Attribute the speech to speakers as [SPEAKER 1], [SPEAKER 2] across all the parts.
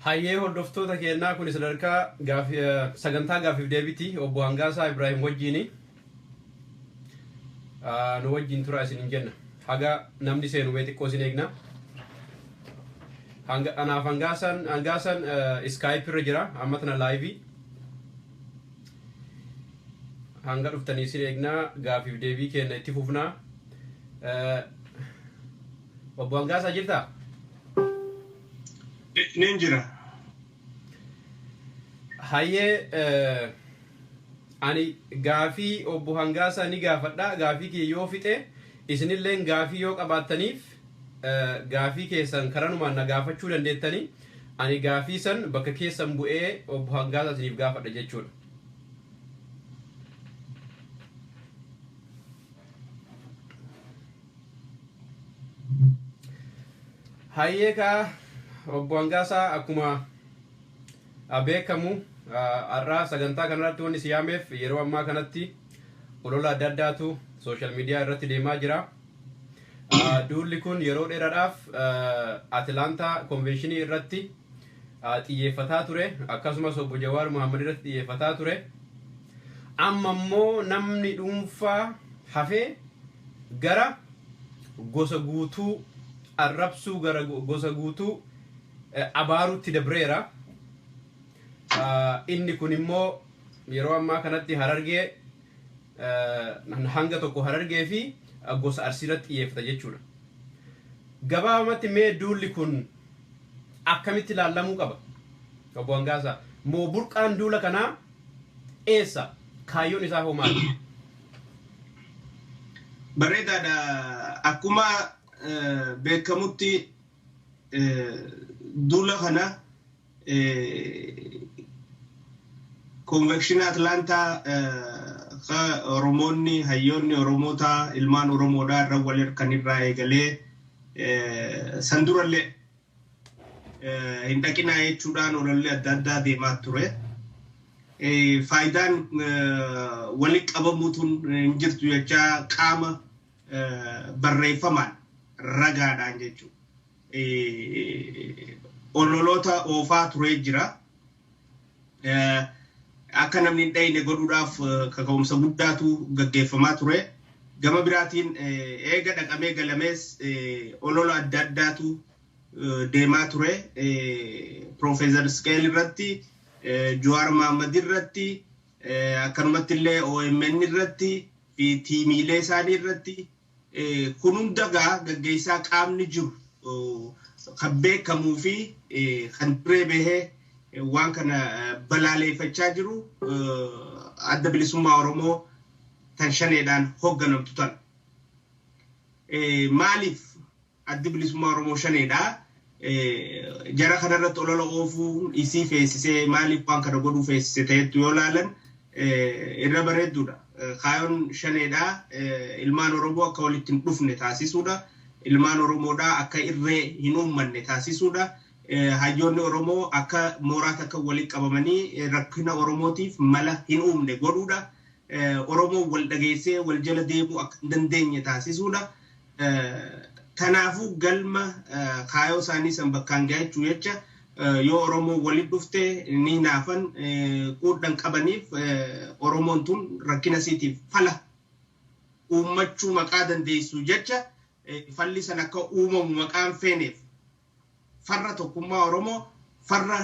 [SPEAKER 1] Hayyee hordoftoota keennaa kun sadarkaa sagantaa gaaffiif deebiti obbo Hangaasaa Ibraahim wajjiini. Nu wajjin tura isin hin jenna. Haga namni seenu mee xiqqoo isin eegna. Hanga anaaf Hangaasaan Skype irra jira amma tana live. Hanga dhuftanii isin eegna gaaffiif deebii keenya itti fufna. Obbo Hangaasaa jirtaa?
[SPEAKER 2] Nin jira.
[SPEAKER 1] Hayyee ani gaafii obbo Hangaasaa ni gaafadha. Gaafii kiyya yoo fixe isinilleen gaafii yoo qabaattaniif gaafii keessan karanumaan na gaafachuu dandeettanii ani gaafii san bakka keessan bu'ee obbo Hangaasaa isiniif gaafadha jechuudha. Hayyee kaa obbo Hangaasaa akkuma beekamu har'aa sagantaa kanarratti wanni si yaameef yeroo ammaa kanatti olola adda addaatu sooshaal miidiyaa irratti deemaa jira. Duulli kun yeroo dheeraadhaaf Atilaantaa konvenshinii irratti xiyyeeffataa ture akkasumas obbo Jawaar Mohaammed irratti xiyyeeffataa ture. Amma immoo namni dhuunfaa hafee gara gosa guutuu arrabsuu gara gosa guutuu abaaruutti dabreera. Inni kun immoo yeroo ammaa kanatti Harargee hanga tokko Harargee fi gosa Arsii irratti xiyyeeffata jechuudha. Gabaabumatti mee duulli kun akkamitti ilaallamuu qaba? Obbo Hangaasaa, moo burqaan duula kanaa eessa? Kaayyoon isaa hoo maali?
[SPEAKER 2] Bareedaadha. Akkuma beekamutti duula kana konvekshinii Atlaantaa Oromoonni hayyoonni Oromootaa ilmaan Oromoodhaa irra wal kan irraa eegalee san durallee hin dhaqinaa jechuudhaan ololli adda addaa deemaa ture. Faayidaan walitti qabamuutuun hin jirtu jechaa qaama barreeffamaan ragaadhaan jechuudha. Ololoota oofaa turee jira. Akka namni hin dhayine godhuudhaaf kaka'umsa guddaatu gaggeeffamaa ture. Gama biraatiin eega dhaqamee galamees olola adda addaatu deemaa ture. Piroofeesar Isqeel irratti, Jawaar Mohaammed irratti, akkanumatti illee OMN irratti fi tiimiilee isaanii irratti kun hunda gaa gaggeessaa qaamni jiru kan beekamuu fi kan duree bahee waan kana balaaleeffachaa jiru adda bilisummaa Oromoo tan shaneedhaan hoogganamtu tan. Maaliif addi bilisummaa Oromoo shaneedhaa jara kanarratti olola oofuu isii feesisee maaliif waan kana godhuu feesise ta'ettu yoo laalan irra bareedduudha. Kaayoon shaneedhaa ilmaan Oromoo akka walitti hin dhufne taasisuudha. Ilmaan Oromoodhaa akka irree hin uummanne taasisuudha. Hayyoonni Oromoo akka mooraa takka walitti qabamanii rakkina Oromootiif mala hin uumne godhuudha. Oromoo wal dhageessee wal jala deemuu akka hin dandeenye taasisuudha. Kanaafuu galma kaayoo isaanii san bakkaan gahachuu jecha yoo Oromoo walitti dhufte ni hinaafan quudhan qabaniif Oromoon tun rakkina isiitiif fala uummachuu maqaa dandeessu jecha falli san akka uumamu maqaan feeneef farra tokkummaa Oromoo, farra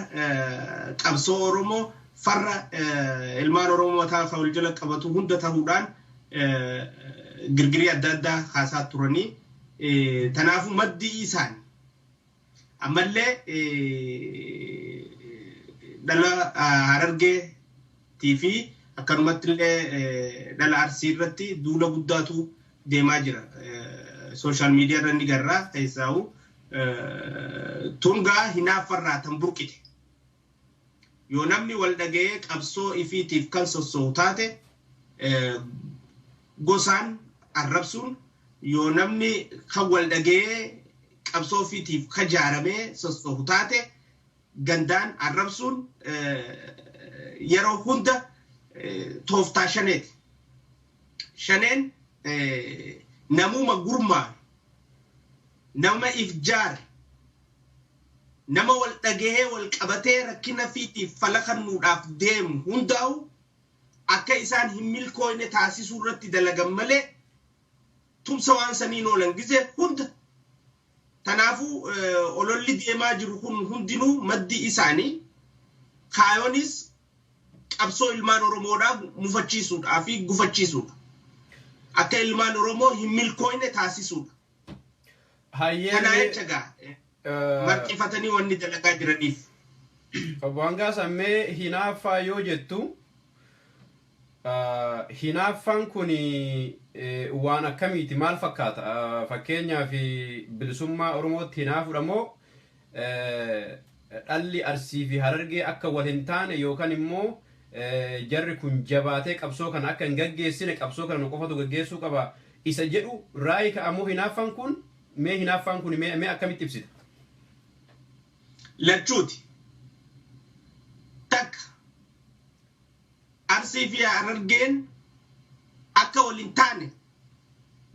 [SPEAKER 2] qabsoo Oromoo, farra ilmaan Oromoo mataa wal jala qabatu hunda ta'uudhaan girgirii adda addaa kaasaa turanii. Kanaafuu maddi isaan ammallee dhala Harargeetii fi akkanumatti illee dhala Arsii irratti duula guddaatu deemaa jira. Sooshaal miidiyaa irra ni garra keessaa'u. Tungaa hinaaffarraa tan burqite. Yoo namni wal dhaga'ee qabsoo ifiitiif kan sossoo'u taate gosaan arrabsuun yoo namni kan wal dhaga'ee qabsoo ofiitiif ka jaaramee sossoo'u taate gandaan arrabsuun yeroo hunda tooftaa shaneeti. Shaneen namuma gurmaa'e nama if jaare Nama wal dhagahee wal qabatee rakkina fiitiif fala kennuudhaaf deemu hundaa'u akka isaan hin milkooyne taasisuu irratti dalagan malee tumsa waan saniin oolan gizee hunda. Kanaafuu ololli deemaa jiru kun hundinuu maddi isaanii kaayonis qabsoo ilmaan Oromoodhaa mufachiisuudhaa fi gufachiisuudha. Akka ilmaan Oromoo hin milkooyne taasisuudha. Kanaa jecha gaa marxifatanii wanni dalagaa jiraniif.
[SPEAKER 1] Obbo Hangaasaa, mee hinaaffaa yoo jettu, hinaaffaan kun waan akkamiiti, maal fakkaata? Fakkeenyaaf, bilisummaa Oromootti hinaafuudha moo dhalli Arsii fi Harargee akka wal hin taane yookaan immoo jarri kun jabaatee qabsoo kana akka hin gaggeessine, qabsoo kana nu qofatu gaggeessuu qaba isa jedhu raayi ka'amoo hinaaffaan kun? Mee hinaaffaan kun mee akkamitti ibsita?
[SPEAKER 2] Lachuuti. Takka, Arsii fi Harargeen akka wal hin taane,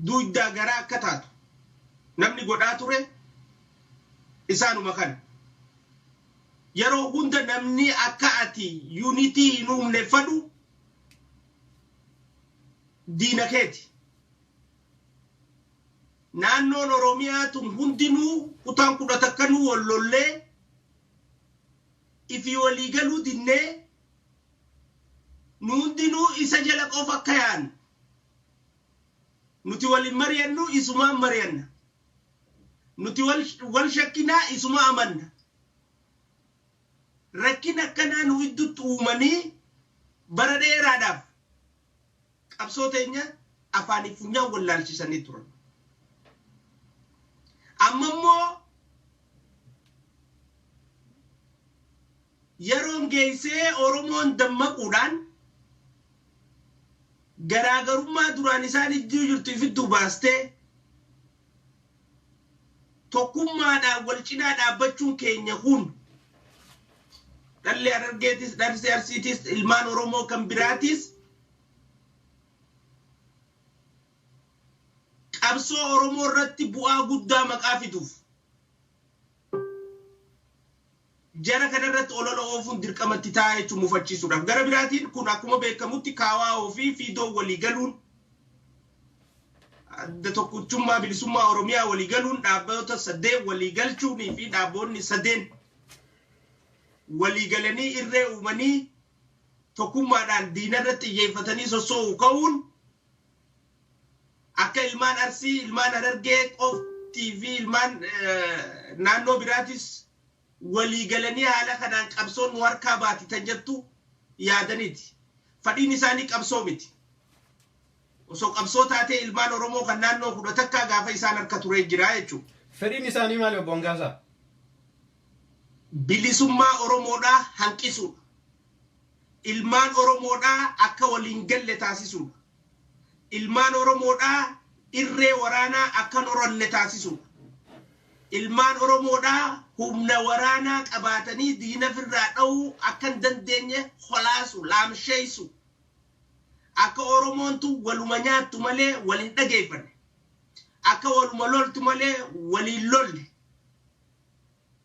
[SPEAKER 2] duuddaa garaa akka taatu namni godhaa ture isaanuma kana. Yeroo hunda namni akka ati unity hin uumne fadhu diina keeti. Naannoon Oromiyaa tun hundinuu kutaan 11nuu wal lollee ifii walii galuu dinnee, nu hundinuu isa jala qofa akka yaannu, nuti waliin mari'annu isumaan mari'anna, nuti wal shakkinaa isuma amanna, rakkina akkanaa nu iddutti uumanii bara dheeraadhaaf qabsoo teenya afaanii funyaan wallaalchisanii turan. Amma immoo yeroon geessee Oromoon dammaquudhaan garaagarummaa duraan isaan iddoo jirtu ifittuu baastee tokkummaadhaan wal cinaa dhaabbachuun keenya kun, dhalli Harargeetis, dhalli Arsiitis, ilmaan Oromoo kan biraatis qabsoo Oromoo irratti bu'aa guddaa maqaa fiduuf jara kanarratti olola oofuun dirqamatti ta'a jechuun mufachiisuudhaaf. Gara biraatiin kun akkuma beekamutti kaawaa fi fiidoo walii galuun, adda tokkichummaa bilisummaa Oromiyaa walii galuun, dhaabbata sadeen walii galchuunii fi dhaabboonni sadeen walii galanii irree uumanii tokkummaadhaan diinarratti xiyyeeffatanii sossoo'u ka'uun akka ilmaan Arsii, ilmaan Harargee qoftii fi ilmaan naannoo biraatis walii galanii haala kanaan qabsoon nu harkaa baati tan jettu yaadaniiti. Fadhiin isaanii qabsoo miti. Osoo qabsoo taatee ilmaan Oromoo kan naannoo 11 gaafa isaan harka turee jira jechuudha.
[SPEAKER 1] Fedhiin isaanii maali, obbo Hangaasaa?
[SPEAKER 2] Bilisummaa Oromoodhaa hanqisuudha. Ilmaan Oromoodhaa akka waliin galle taasisuudha. Ilmaan Oromoodhaa irree waraanaa akka hin horanne taasisuudha. Ilmaan Oromoodhaa humna waraanaa qabaatanii diina firraa dha'uu akka hin dandeenye holaasu, laamsheessu. Akka Oromoon tun waluma nyaattu malee wal hin dhageeffanne. Akka waluma loltu malee waliin lolle.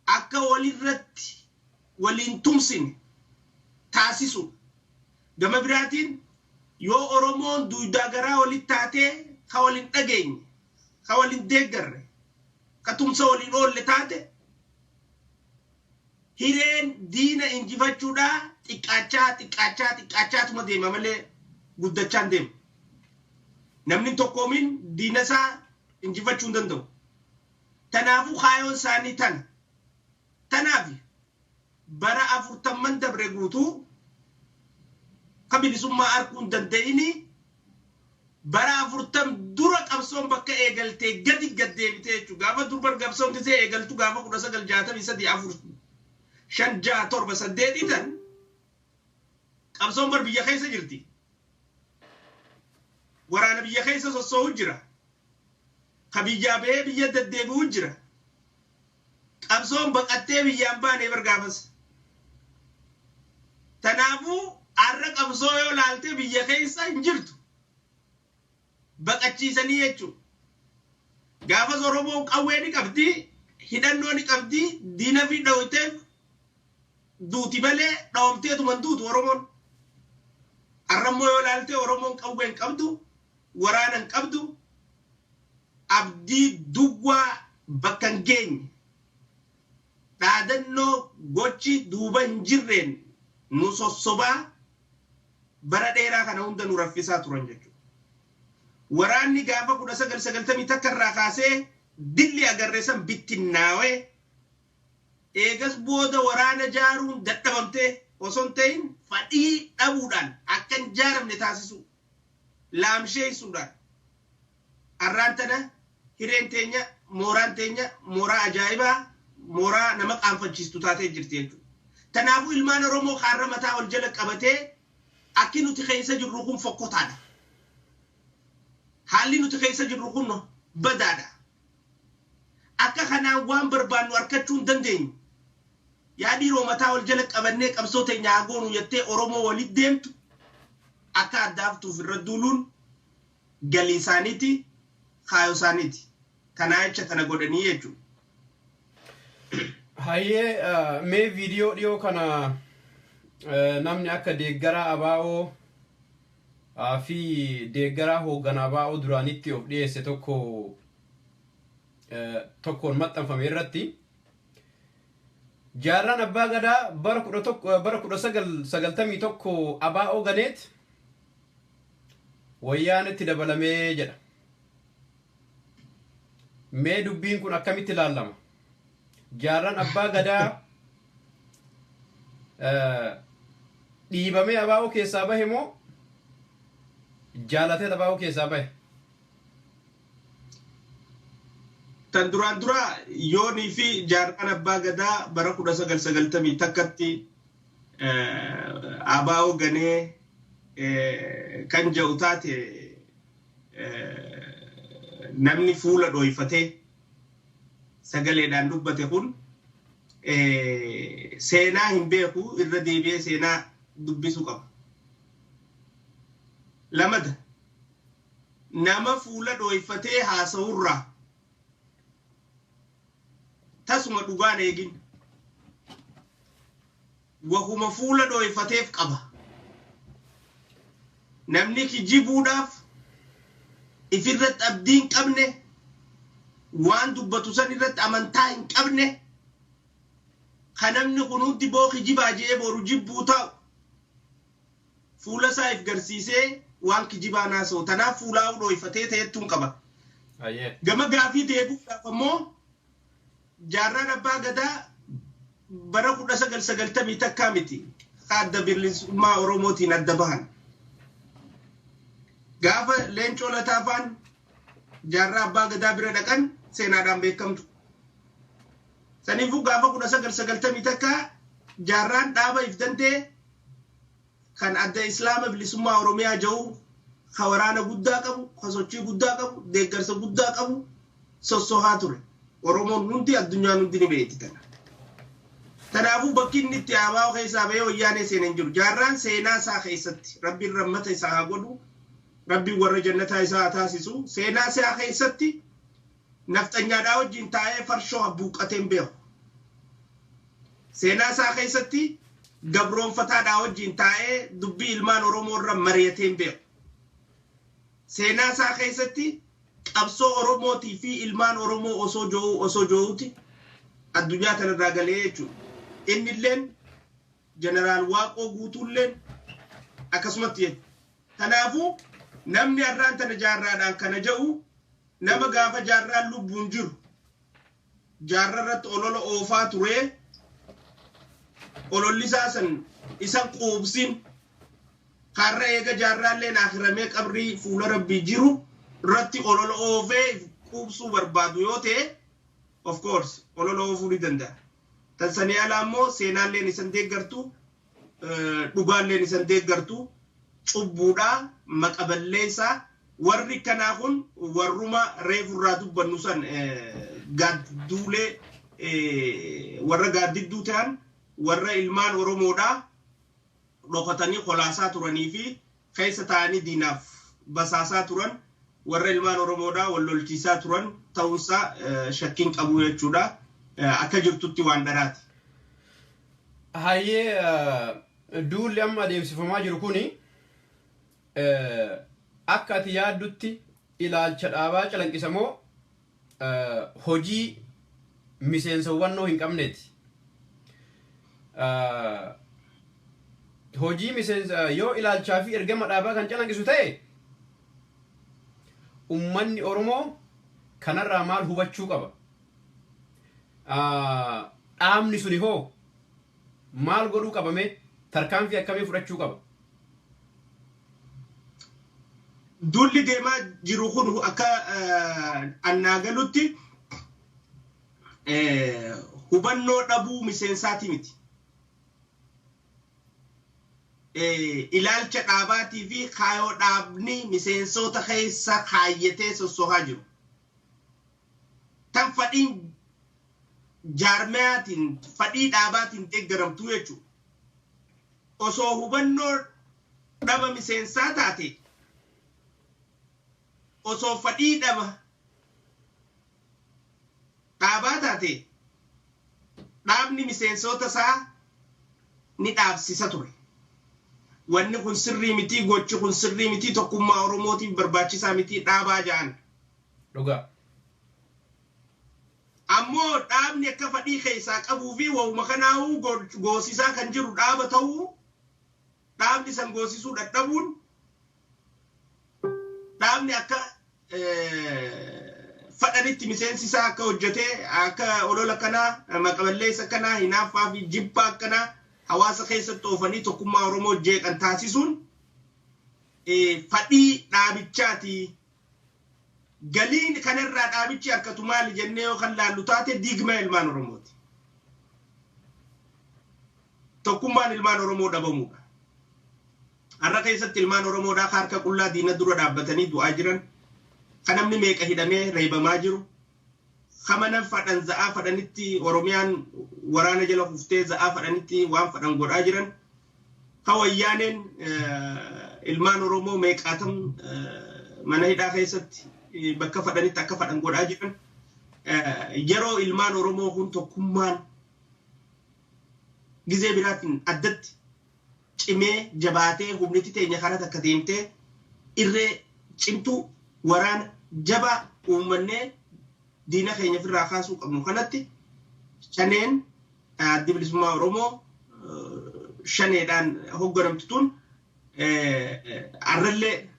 [SPEAKER 2] Akka walirratti waliin tumsine taasisuudha. Gama biraatiin yoo Oromoon duudaa garaa walitti taatee ka waliin dhageenye, ka waliin deeggarre, ka tumsa waliin oolle taate, hireen diina injifachuudhaa xiqqaachaa xiqqaachaa xiqqaachaatuma deema malee guddachaa hin deemu. Namni tokkoomin diina isaa injifachuu hin danda'u. Kanaafuu kaayoon isaanii tana. Tanaaf bara 40n dabre guutuu ka bilisummaa arguu hin danda'ini bara 40 dura qabsoon bakka eegaltee gadi gad deebitee jechuudha. Gaafa durbar qabsoon gisee eegaltu gaafa 1963, 4, 5, 6, 7, 8 tan qabsoon bar biyya keessa jirti. Waraana biyya keessa sossoo'u jira. Ka biyyaa bahee biyya deddeebi'u jira. Qabsoon baqattee biyyaan baanee bar gaafas. Kanaafuu har'a qabsoo yoo laalte biyya keessa hin jirtu. Baqachiisanii jechuudha. Gaafas Oromoon qawwee ni qabdi. Hidhannoo ni qabdi, diina fi dhawiteef duuti malee dhawamteetuma duutu Oromoon. Arrammoo yoo ilaalte Oromoon qawwee hin qabdu, waraana hin qabdu, abdii duwwaa bakka hin geenye. Dhaadannoo gochi duuba hin jirreen nu sossobaa bara dheeraa kana hunda nu raffisaa turan jechuudha. Waraanni gaafa 1991 irraa kaasee dilli agarre san bittinnaawee eegas booda waraana jaaruun dadhabamtee osoo hin ta'in fadhii dhabuudhaan akka hin jaaramne taasisu laamsheessuudhaan arraan tana hireen teenya, mooraan teenya mooraa ajaa'ibaa, mooraa nama qaanfachiistu taatee jirti jechuudha. Kanaafuu ilmaan Oromoo kaarra mataa ol jala qabatee akki nuti keessa jirru kun fokkotaadha. Haalli nuti keessa jirru kun badaadha. Akka kanaan waan barbaannu argachuu hin dandeenyu. Yaa dhiiroo, mataa ol jala qabannee qabsoo teenya haa goonu jettee Oromoo walitti deemtu akka addaaftuuf irra duuluun galii isaaniiti, kaayoo isaaniiti. Kanaa jecha kana godhanii jechuudha.
[SPEAKER 1] Hayyee, mee viidiyoo dhiyoo kana namni akka deeggaraa ABO fi deeggaraa hoogganaa ABO duraanitti of dhiyeesse tokko tokkoon maxxanfame irratti jaarraan abbaa gadaa bara 11, bara 1991 ABO ganeet wayyaanitti dabalamee jedha. Mee dubbiin kun akkamitti ilaallama? Jaarraan abbaa gadaa dhiibamee ABO keessaa bahe moo jaalatee ABO keessaa bahe?
[SPEAKER 2] Tan duraan dura yoonii fi jaarraan abbaa gadaa bara 1991tti ABO ganee kan jedhu taate, namni fuula dhooyfatee sagaleedhaan dubbate kun seenaa hin beeku, irra deebi'ee seenaa dubbisuu qaba. Lamada, nama fuula dhooyfatee haasa'urraa tasuma dhugaan eegin, wahuma fuula dhooyfateef qaba. Namni kijibuudhaaf ifirratti abdii hin qabne, waan dubbatu san irratti amantaa hin qabne, ka namni kun hundi boo kijibaa je'ee boru jibbuu taa'u fuula isaa if garsiisee waan kijibaa naasa'u. Tanaaf fuulaa'uu dhooyfatee ta'ettuun qaba. Gama gaafii deebi'uudhaaf ammoo jaarraan abbaa gadaa bara 1991 miti adda bilisummaa Oromootiin adda bahan. Gaafa Leencoo Lataafaan jaarraa abbaa gadaa bira dhaqan seenaadhaan beekamtu. Saniifuu gaafa 1991 jaarraan dhaaba if danda'e kan adda Islaama bilisummaa Oromiyaa jiru, ka waraana guddaa qabu, ka sochii guddaa qabu, deeggarsa guddaa qabu sossohaa ture. Oromoon hundi, addunyaan hundi ni beekti tana. Kanaafuu bakki inni itti ABO keessaa bahee wayyaanee seenee hin jiru. Jaarraan seenaa isaa keessatti, Rabbiin rammata isaa haa godhu, Rabbiin warra jannataa isaa haa taasisu. Seenaa isaa keessatti nafxanyaadhaa wajjin taa'ee farshoo habbuuqqatee hin beeku. Seenaa isaa keessatti gabroonfataadhaa wajjin taa'ee dubbii ilmaan Oromoo irra mari'atee hin beeku. Seenaa isaa keessatti qabsoo Oromootii fi ilmaan Oromoo osoo jo'uu osoo jo'uuti addunyaa kanarraa galee jechuudha. Innilleen Jeneraal Waaqoo Guutuulleen akkasumatti jechuudha. Kanaafuu namni har'aan tana jaarraadhaan kana jedhu nama gaafa jaarraan lubbuun jiru jaarra irratti olola oofaa turee ololli isaa san isan quubsin, karra eega jaarraalleen akhiramee qabrii fuula Rabbii jiru irratti olola oofee quubsuu barbaadu yoo ta'e, of course olola oofuu ni danda'a. Tan sanii alaa immoo seenaalleen isan deeggartu, dhugaalleen isan deeggartu, cubbuudhaa maqaballeessaa. Warri kanaa kun warruma reefurraa dubbannu san, gaadduulee warra gaaddidduu ta'an, warra ilmaan Oromoodhaa dhokatanii kolaasaa turanii fi keessa taa'anii diinaaf basaasaa turan, warra ilmaan Oromoodhaa wal lolchiisaa turan ta'uunsaa shakkiin qabu jechuudha. Akka jirtutti waan dharaati.
[SPEAKER 1] Hayyee, duulli amma adeemsifamaa jiru kuni akka ati yaaddutti ilaalcha dhaabaa calanqisa moo hojii miseensa hubannoo hin qabneeti? Hojii miseensa yoo ilaalchaa fi ergama dhaabaa kan calanqisu ta'e, ummanni Oromoo kanarraa maal hubachuu qaba? Dhaabni suni hoo maal godhuu qabame? Tarkaanfii akkamii fudhachuu qaba?
[SPEAKER 2] Duulli deemaa jiru kun akka annaa galutti hubannoo dhabuu miseensaati miti. Ilaalcha dhaabaatii fi kaayoo dhaabni miseensota keessa kaayyatee sossohaa jiru. Tan fadhiin jaarmiyaatiin, fadhii dhaabaatiin deeggaramtuu jechuudha. Osoo hubannoo dhaba miseensaa taate, osoo fadhii dhaba dhaabaa taate, dhaabni miseensota isaa ni dhaabsisa ture. Wanni kun sirrii miti, gochi kun sirrii miti, tokkummaa Oromootiif barbaachisaa miti, dhaabaa ja'an.
[SPEAKER 1] Dhugaa.
[SPEAKER 2] Ammoo dhaabni akka fadhii keessaa qabuu fi wahuma kanaa'uu goosisaa kan jiru dhaaba ta'uu, dhaabni san goosisuu dadhabuun, dhaabni akka fadhanitti miseensi isaa akka hojjetee akka olola kanaa, maqaballeessa kanaa, hinaaffaa fi jibbaa akkanaa hawaasa keessatti oofanii tokkummaa Oromoo jeeqan taasisuun fadhii dhaabichaati. Galiin kanarraa dhaabichi harkatu maali jennee yoo kan laallu taate, diigma ilmaan Oromooti. Tokkummaan ilmaan Oromoo dhabamuudha. Har'a keessatti ilmaan Oromoodhaa harka qullaa diina dura dhaabbatanii du'aa jiran, kan namni meeqa hidhamee reebamaa jiru, kamana fadhan za'aa fadhanitti Oromiyaan waraana jala kuftee za'aa fadhanitti waan fadhan godhaa jiran, ka wayyaaneen ilmaan Oromoo meeqaatam mana hidhaa keessatti bakka fadhanitti akka fadhan godhaa jiran, yeroo ilmaan Oromoo kun tokkummaan gizee biraatiin addatti cimee jabaatee, humniti teenya karaa takka deemtee, irree cimtuu waraana jabaa uummannee diina keenya ofirraa kaasuu qabnu kanatti, shaneen Addi Bilisummaa Oromoo shaneedhaan hoogganamtu tun arrallee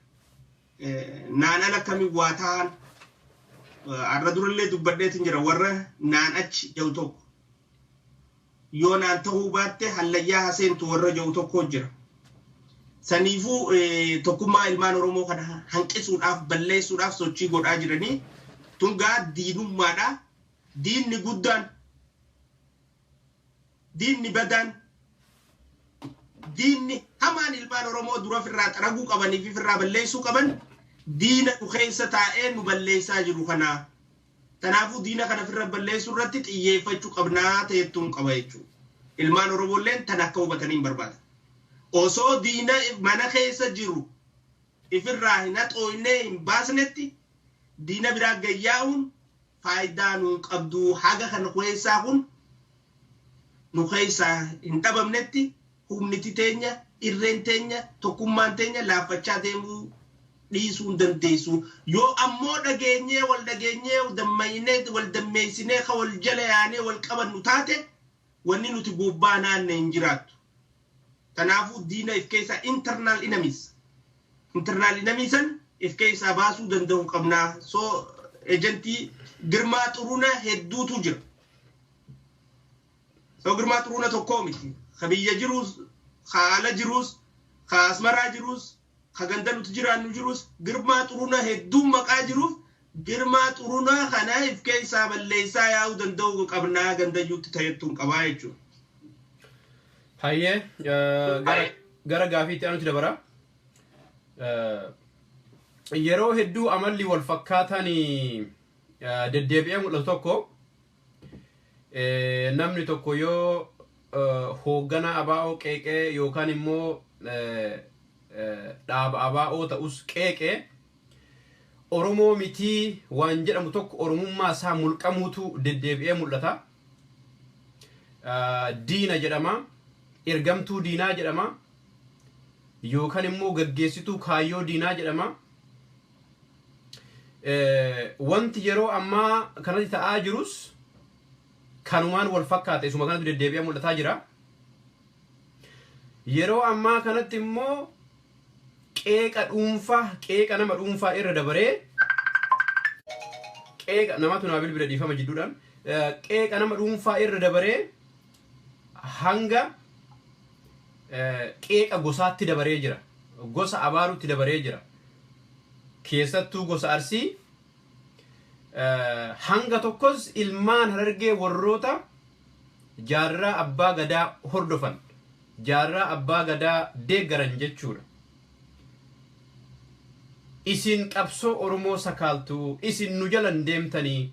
[SPEAKER 2] naan ala akkamiin waa ta'an. Arra durallee dubbadheetin jira, warra naan achi jedhu tokko, yoo naan ta'uu baatte hallayyaa haseentu warra jedhu tokko jira. Saniifuu tokkummaa ilmaan Oromoo kana hanqisuudhaaf, balleessuudhaaf sochii godhaa jiranii tun gaa diinummaadha. Diinni guddaan, diinni badaan, diinni hamaan ilmaan Oromoo dura ofirraa xaraguu qabanii fi ofirraa balleessuu qaban diina nu keessa taa'ee nu balleessaa jiru kana. Kanaafuu diina kana ofirra balleessuu irratti xiyyeeffachuu qabnaa ta'ettuun qaba jechuudha. Ilmaan Oromoolleen tan akka hubatanii hin barbaada. Osoo diina mana keessa jiru ifirraa hin haxooynee hin baasnetti, diina biraa gayyaa'uun faayidaa nuun qabdu. Haga kan keessaa kun nu keessaa hin dhabamnetti, humniti teenya, irreen teenya, tokkummaan teenya laaffachaa deemuu dhiisuu hin dandeessu. Yoo ammoo dhageenyee, wal dhageenyee, dammaynee, wal dammeessinee, ka wal jala yaanee wal qabannu taate, wanni nuti gubbaa naanne hin jiraattu. Kanaafuu diina if keessaa, internal enemies, internal enemies san if keessaa baasuu danda'uu qabnaa. So ejentii Girmaa Xuruna hedduutu jira. So Girmaa Xuruna tokkoo miti. Ka biyya jiruus, ka ala jiruus, ka Asmaraa jiruus, ka ganda nuti jiraannu jiruus, Girmaa Xuruna hedduun maqaa jiruuf, Girmaa Xurunaa kana if keessaa balleessaa yaa'uu danda'uu qabnaa gandayyuutti ta'ettuun qabaa jechuudha.
[SPEAKER 1] Hayyee, gara gaafiitti aanutti dabara. Yeroo hedduu amalli wal fakkaataan deddeebi'ee mul'atu tokko, namni tokko yoo hoogganaa ABO qeeqee yookaan immoo dhaaba ABO ta'us qeeqee, Oromoo mitii waan jedhamu tokko, Oromummaa isaa mulqamuutu deddeebi'ee mul'ata. Diina jedhama. Ergamtuu diinaa jedhama. Yookaan immoo gaggeessituu kaayyoo diinaa jedhama. Wanti yeroo ammaa kanatti ta'aa jirus kanumaan wal fakkaata, isuma kanatu deddeebi'ee mul'ataa jira. Yeroo ammaa kanatti immoo qeeqa dhuunfaa, qeeqa nama dhuunfaa irra dabaree, qeeqa namatu naa bilbila, dhiifama jidduudhaan, qeeqa nama dhuunfaa irra dabaree hanga qeeqa gosaatti dabaree jira. Gosa abaarutti dabaree jira. Keessattuu gosa Arsii, hanga tokkos ilmaan Harargee warroota Jaarraa Abbaa Gadaa hordofan, Jaarraa Abbaa Gadaa deeggaran jechuudha. Isin qabsoo Oromoo sakaaltu, isin nu jalan deemtanii,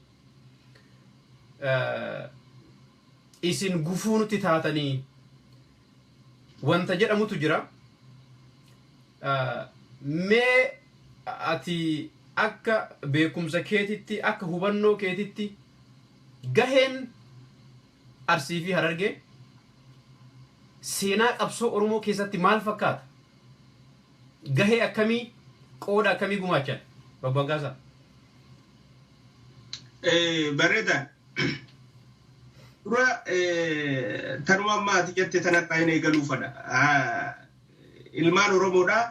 [SPEAKER 1] isin gufuu nutti taatanii wanta jedhamutu jira. Mee ati akka beekumsa keetitti, akka hubannoo keetitti, gaheen Arsii fi Harargee seenaa qabsoo Oromoo keessatti maal fakkaata? Gahee akkamii, qooda akkamii gumaachan? Obbo Hangaasaa.
[SPEAKER 2] Bareeda. Dura tanuma ammaa ati jette tanarraa hin eegaluu fadha. Ilmaan Oromoodhaa,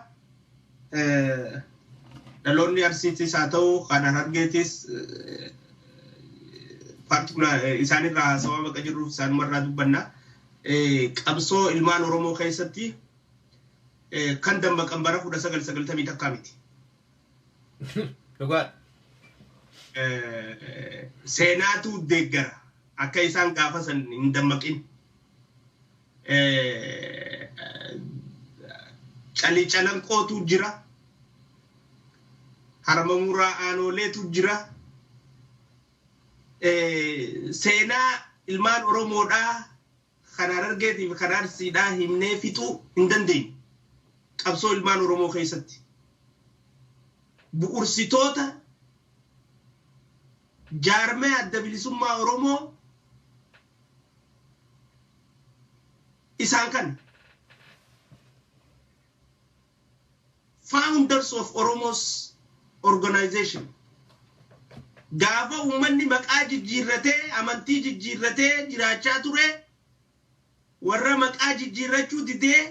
[SPEAKER 2] dhaloonni Arsiitis haa ta'u kan Harargeetis, particular isaanirraa haasawaa bakka jirruuf isaanumarraa dubbanna. Qabsoo ilmaan Oromoo keessatti kan dammaqan bara 1991 miti.
[SPEAKER 1] Dhugaadha.
[SPEAKER 2] Seenaatu deeggara akka isaan gaafa san hin dammaqin. Calii Calanqootu jira. Harmamuraa Aanooleetu jira. Seenaa ilmaan Oromoodhaa kan Harargeetii fi kan Arsiidhaa himnee fixuu hin dandeenyu. Qabsoo ilmaan Oromoo keessatti. Bu'ursitoota jaarmee Adda Bilisummaa Oromoo isaan kana. Founders of Oromos Organization. Gaafa uummanni maqaa jijjiirratee, amantii jijjiirratee jiraachaa ture, warra maqaa jijjiirrachuu didee,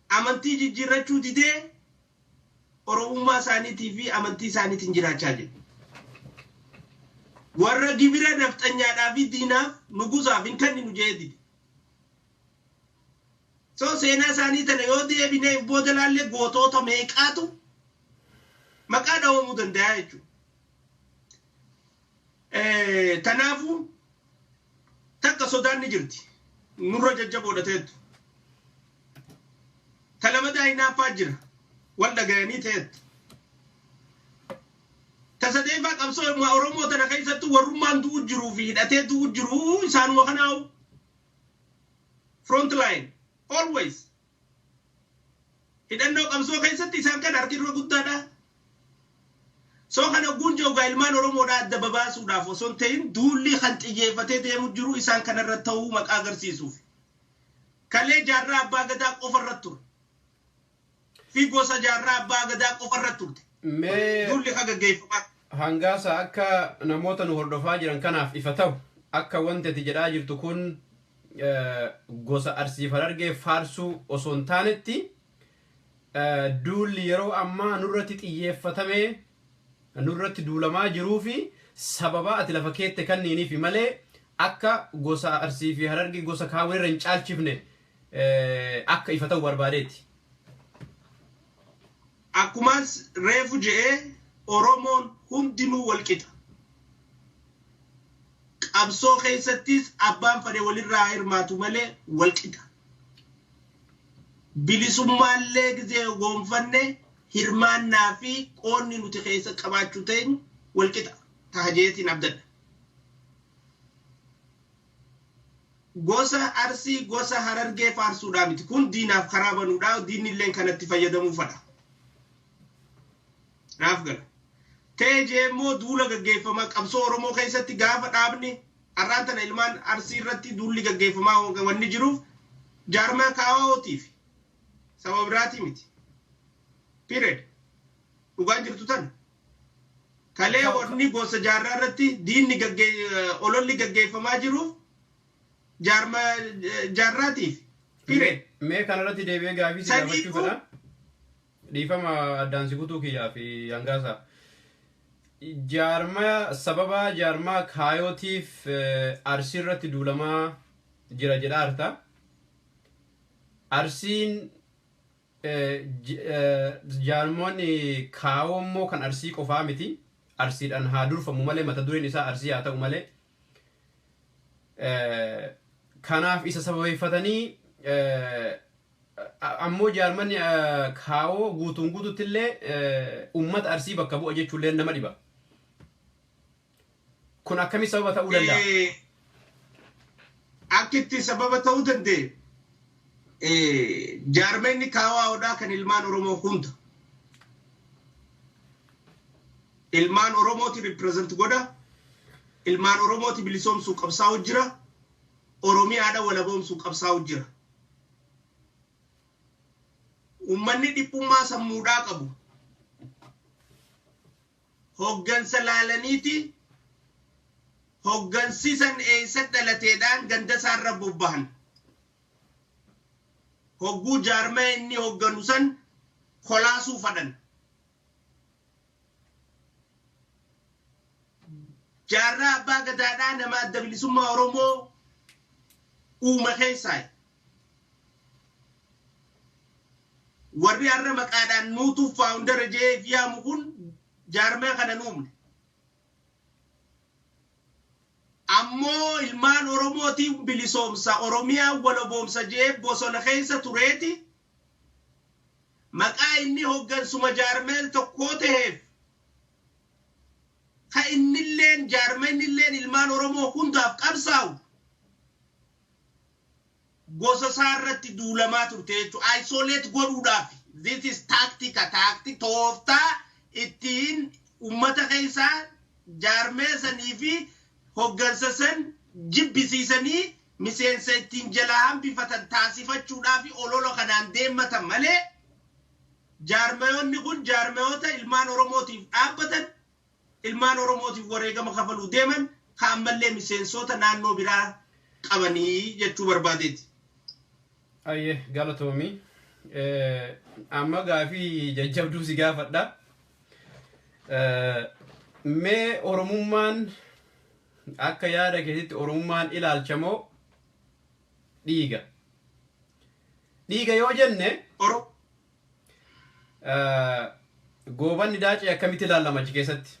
[SPEAKER 2] amantii jijjiirrachuu didee, Oromummaa isaaniitii fi amantii isaaniitiin jiraachaa jiru. Warra gibira nafxanyaadhaa fi diinaaf nugusaaf hin kenninu jedhee dide. So seenaa isaanii tana yoo deebinee booda laallee gootoota meeqaatu maqaa dhawamuu danda'a jechuudha. Tanaafuu takka sodaan ni jirti. Nurra jajjaboodha ta'ettu. Ta lamadaa hinaaffaa jira. Wal dhagayanii ta'ettu. Ta sadeeffaa qabsoo Oromoo tana keessattuu warrummaan du'u jiruu fi hidhatee du'u jiru isaanuma kanaa'u. Front line always. Hidhannoo qabsoo keessatti isaan kan harki irra guddaadha. So kana guunjoo ilmaan Oromoodhaa adda babaasuudhaaf osoo hin ta'in, duulli kan xiyyeeffatee deemu jiru isaan kanarra ta'uu maqaa agarsiisuuf. Kalee Jaarraa Abbaa Gadaa qofa irratti ture. Fi gosa Jaarraa Abbaa Gadaa qofa irratti turte.
[SPEAKER 1] Mee
[SPEAKER 2] Duulli kan gaggeeffamaa.
[SPEAKER 1] Hangaasa, akka namoota nu hordofaa jiran kanaaf ifa ta'u, akka wanti ati jedhaa jirtu kun gosa Arsii Harargee faarsuu osoo hin taanetti, duulli yeroo ammaa nurratti xiyyeeffatamee nurratti duulamaa jiruu fi sababa ati lafa keette kanniiniif malee akka gosa Arsii fi Harargee gosa kaawwan irra hin caalchifne akka ifa ta'u barbaadeeti.
[SPEAKER 2] Akkumas reefu je'ee, Oromoon hundinuu wal qixa. Qabsoo keessattis abbaan fedhe walirraa hirmaatu malee wal qixa. Bilisummaallee gizee goonfanne hirmaannaa fi qoonni nuti keessa qabaachuu teenyu wal qixa. Taha jeetiin abdadha. Gosa Arsii, gosa Harargee faarsuudhaa miti. Kun diinaaf karaa banuudha. Diinni illee kanatti fayyadamuu fadha. Naaf gala. Ta'ee jee immoo duula gaggeeffamaa qabsoo Oromoo keessatti gaafa dhaabni Arraan tana ilmaan Arsii irratti duulli gaggeeffamaa wanni jiruuf jaarmaa kaawaawotiif, sababa biraatii miti. Period. Dhugaan jirtu tana. Kalee wanni gosa jaarraa irratti diinni ololli gaggeeffamaa jiruuf jaarmaa jaarraatiif. Period.
[SPEAKER 1] Mee kanarratti deebi'ee gaafii si gaafachuu fedha. Dhiifama addaan si kutuu kiyyaa fi hangaasaa. Jaarmaa sababa jaarmaa kaayootiif Arsii irratti duulamaa jira jedha arta. Arsiin jaarmoonni kaayoo immoo kan Arsii qofaa miti. Arsiidhaan haa durfamu malee, mata dureen isaa Arsii haa ta'u malee. Kanaaf isa sababeeffatanii ammoo jaarmanni kaawoo guutuun guututti illee uummata Arsii bakka bu'a jechuullee nama dhiba. Kun akkamii sababa ta'uu danda'a?
[SPEAKER 2] Akka itti sababa ta'uu danda'e, jaarmenni kaawaa'oodhaa kan ilmaan Oromoo hunda. Ilmaan Oromooti represent godha. Ilmaan Oromooti bilisoomsuu qabsaa'u jira. Oromiyaadha walaboomsuu qabsaa'u jira. Uummanni dhiphummaa sammuudhaa qabu hoggansa laalaniiti, hoggansi san eessa dhalateedhaan ganda isaarra bobbahan. Hogguu jaarmaa inni hogganu san kolaasuu fadhan. Jaarraa Abbaa Gadaadhaa nama Adda Bilisummaa Oromoo uume keessaa. Warri har'a maqaadhaan nuutu founder jedhee yaamu kun jaarmaa kana nuumne. Ammoo ilmaan Oromootiin bilisoomsa, Oromiyaa walaboomsa jedhee bosona keessa tureeti, maqaa inni hoggansuma jaarmeel tokkoo ta'eef, ka innilleen jaarmeenilleen ilmaan Oromoo hundaaf qabsaa'u, gosa isaa irratti duulamaa turte jechuudha. Isolate godhuudhaaf. This is tactica, tactic, tooftaa ittiin uummata keessaa jaarmee sanii fi hoggansa san jibbisiisanii miseensa ittiin jalaa hambifatan taasifachuudhaaf olola kanaan deemmatan malee, jaarmayoonni kun jaarmayoota ilmaan Oromootiif dhaabbatan, ilmaan Oromootiif wareegama kafaluu deeman, ka ammallee miseensota naannoo biraa qabanii jechuu barbaadeeti.
[SPEAKER 1] Ayyee, galatoomii. Amma gaafii jajjabduu si gaafadha. Mee Oromummaan akka yaada keetitti Oromummaan ilaalcha moo dhiiga? Dhiiga yoo jenne, Goobanni Daacee akkamitti ilaalama achi keessatti?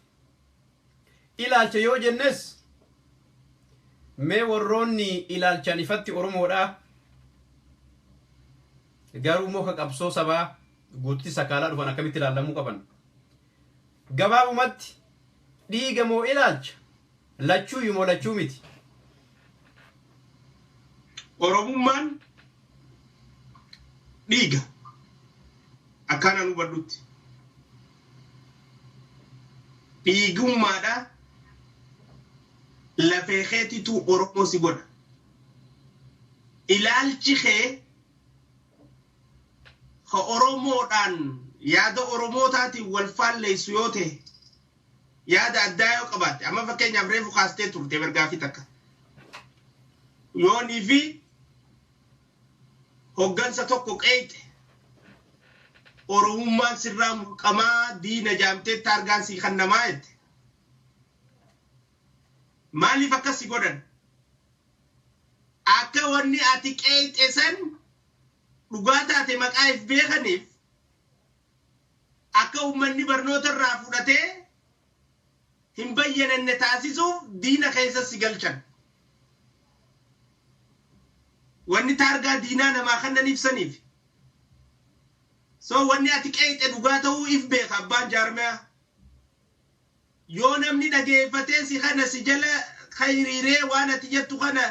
[SPEAKER 1] Ilaalcha yoo jennes, mee warroonni ilaalchaan ifatti Oromoodhaa garuu muka qabsoo sabaa guututti sakaalaa dhufan akkamitti ilaalamuu qaban? Gabaabumatti, dhiiga moo ilaalcha? Lachuu moo lachuu miti?
[SPEAKER 2] Oromummaan dhiiga akkaan hubadhutti. Dhiigummaadha, lafee keetitu Oromoo si godha. Ilaalchi kee ka Oromoodhaan yaada Oromootaatiin wal faalleessu yoo ta'e, yaada addaa yoo qabaatte, amma fakkeenyaaf reefu kaastee turte bargaafii takka. Yoonii fi hoggansa tokko qeeyxe, Oromummaan sirraa mulqamaa, diina jaamtee taargaan sii kannamaa jette. Maaliif akkas si godhan? Akka wanni ati qeeyxe san dhugaa taate maqaa if beekaniif, akka uummanni barnoota irraa fudhatee hin bayyananne taasisuuf diina keessa si galchan. Wanni taargaa diinaa namaa kannan ibsaniif. So wanni ati qeeyxe dhugaa ta'uu if beeka abbaan jaarmiyaa. Yoo namni dhageeffatee si kana si jala hiriiree, waan ati jettu kana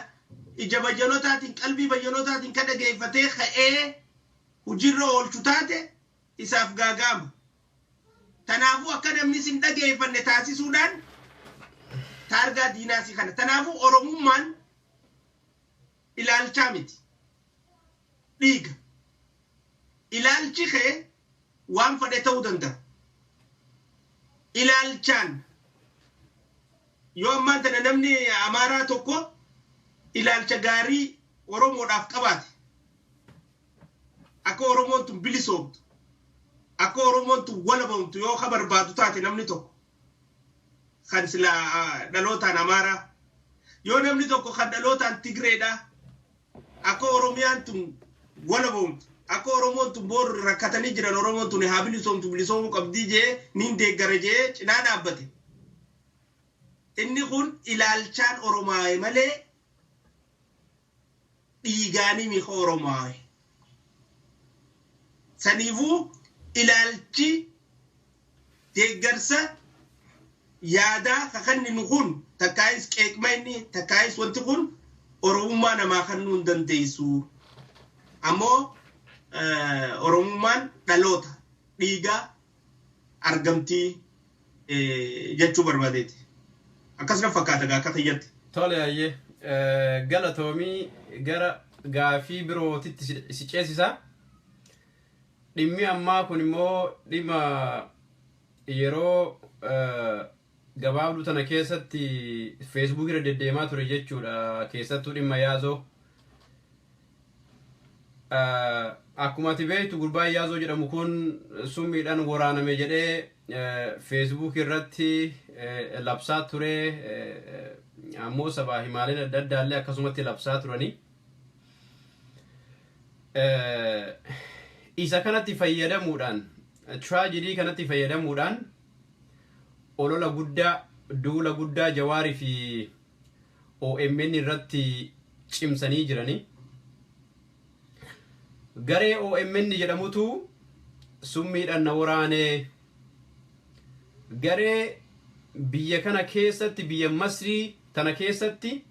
[SPEAKER 2] ija bayyanotaatiin, qalbii bayyanotaatiin ka dhageeffatee ka'ee hojiirra oolchu taate, isaaf gaagaama. Kanaafuu akka namni sin dhageeffanne taasisuudhaan Taargaa diinaasii kana. Tanaafuu Oromummaan ilaalchaa miti. Dhiiga. Ilaalchi kee waan fedhe ta'uu danda'a. Ilaalchaan yoo ammaan tana namni Amaaraa tokko ilaalcha gaarii Oromoodhaaf qabaate, akka Oromoon tun bilisoomtu, akka Oromoon tun walabamtu yoo ka barbaadu taate, namni tokko kan sila dhalootaan Amaaraa, yoo namni tokko kan dhalootaan Tigreedha akka Oromiyaan tun walabamtu, akka Oromoon tun boor rakkatanii jiran, Oromoon tun haa bilisoomtu, bilisoomuu qabdii jee niin deeggara jee cinaa dhaabbate, inni kun ilaalchaan Oromaaye malee dhiigaanii mika Oromaaye. Saniifuu ilaalchi deeggarsa yaadaa kakanninu kun, takkaayis qeeqma inni, takkaayis wanti kun Oromummaa namaa kennuu hin dandeessu. Ammoo Oromummaan dhaloota dhiigaa argamtii jechuu barbaadeeti. Akkasuma fakkaata gaa akka kiyyatti.
[SPEAKER 1] Tole, hayyee, galatoomii. Gara gaafii birootitti si ceesisa. Dhimmi ammaa kun immoo dhimma yeroo gabaabduu tana keessatti Facebook irra deddeemaa ture jechuudha. Keessattuu dhimma Yaazoo. Akkuma ati beektu, gurbaan Yaazoo jedhamu kun summiidhaan waraaname jedhee Facebook irratti labsaa ture. Ammoo sabaa himaaleen adda addaallee akkasumatti labsaa turanii. Isa kanatti fayyadamuudhaan, tragedy kanatti fayyadamuudhaan, olola guddaa, duula guddaa Jawaarii fi OMN irratti cimsanii jiranii. Garee OMN jedhamutu summiidhaan na waraanee, garee biyya kana keessatti, biyya Masrii tana keessatti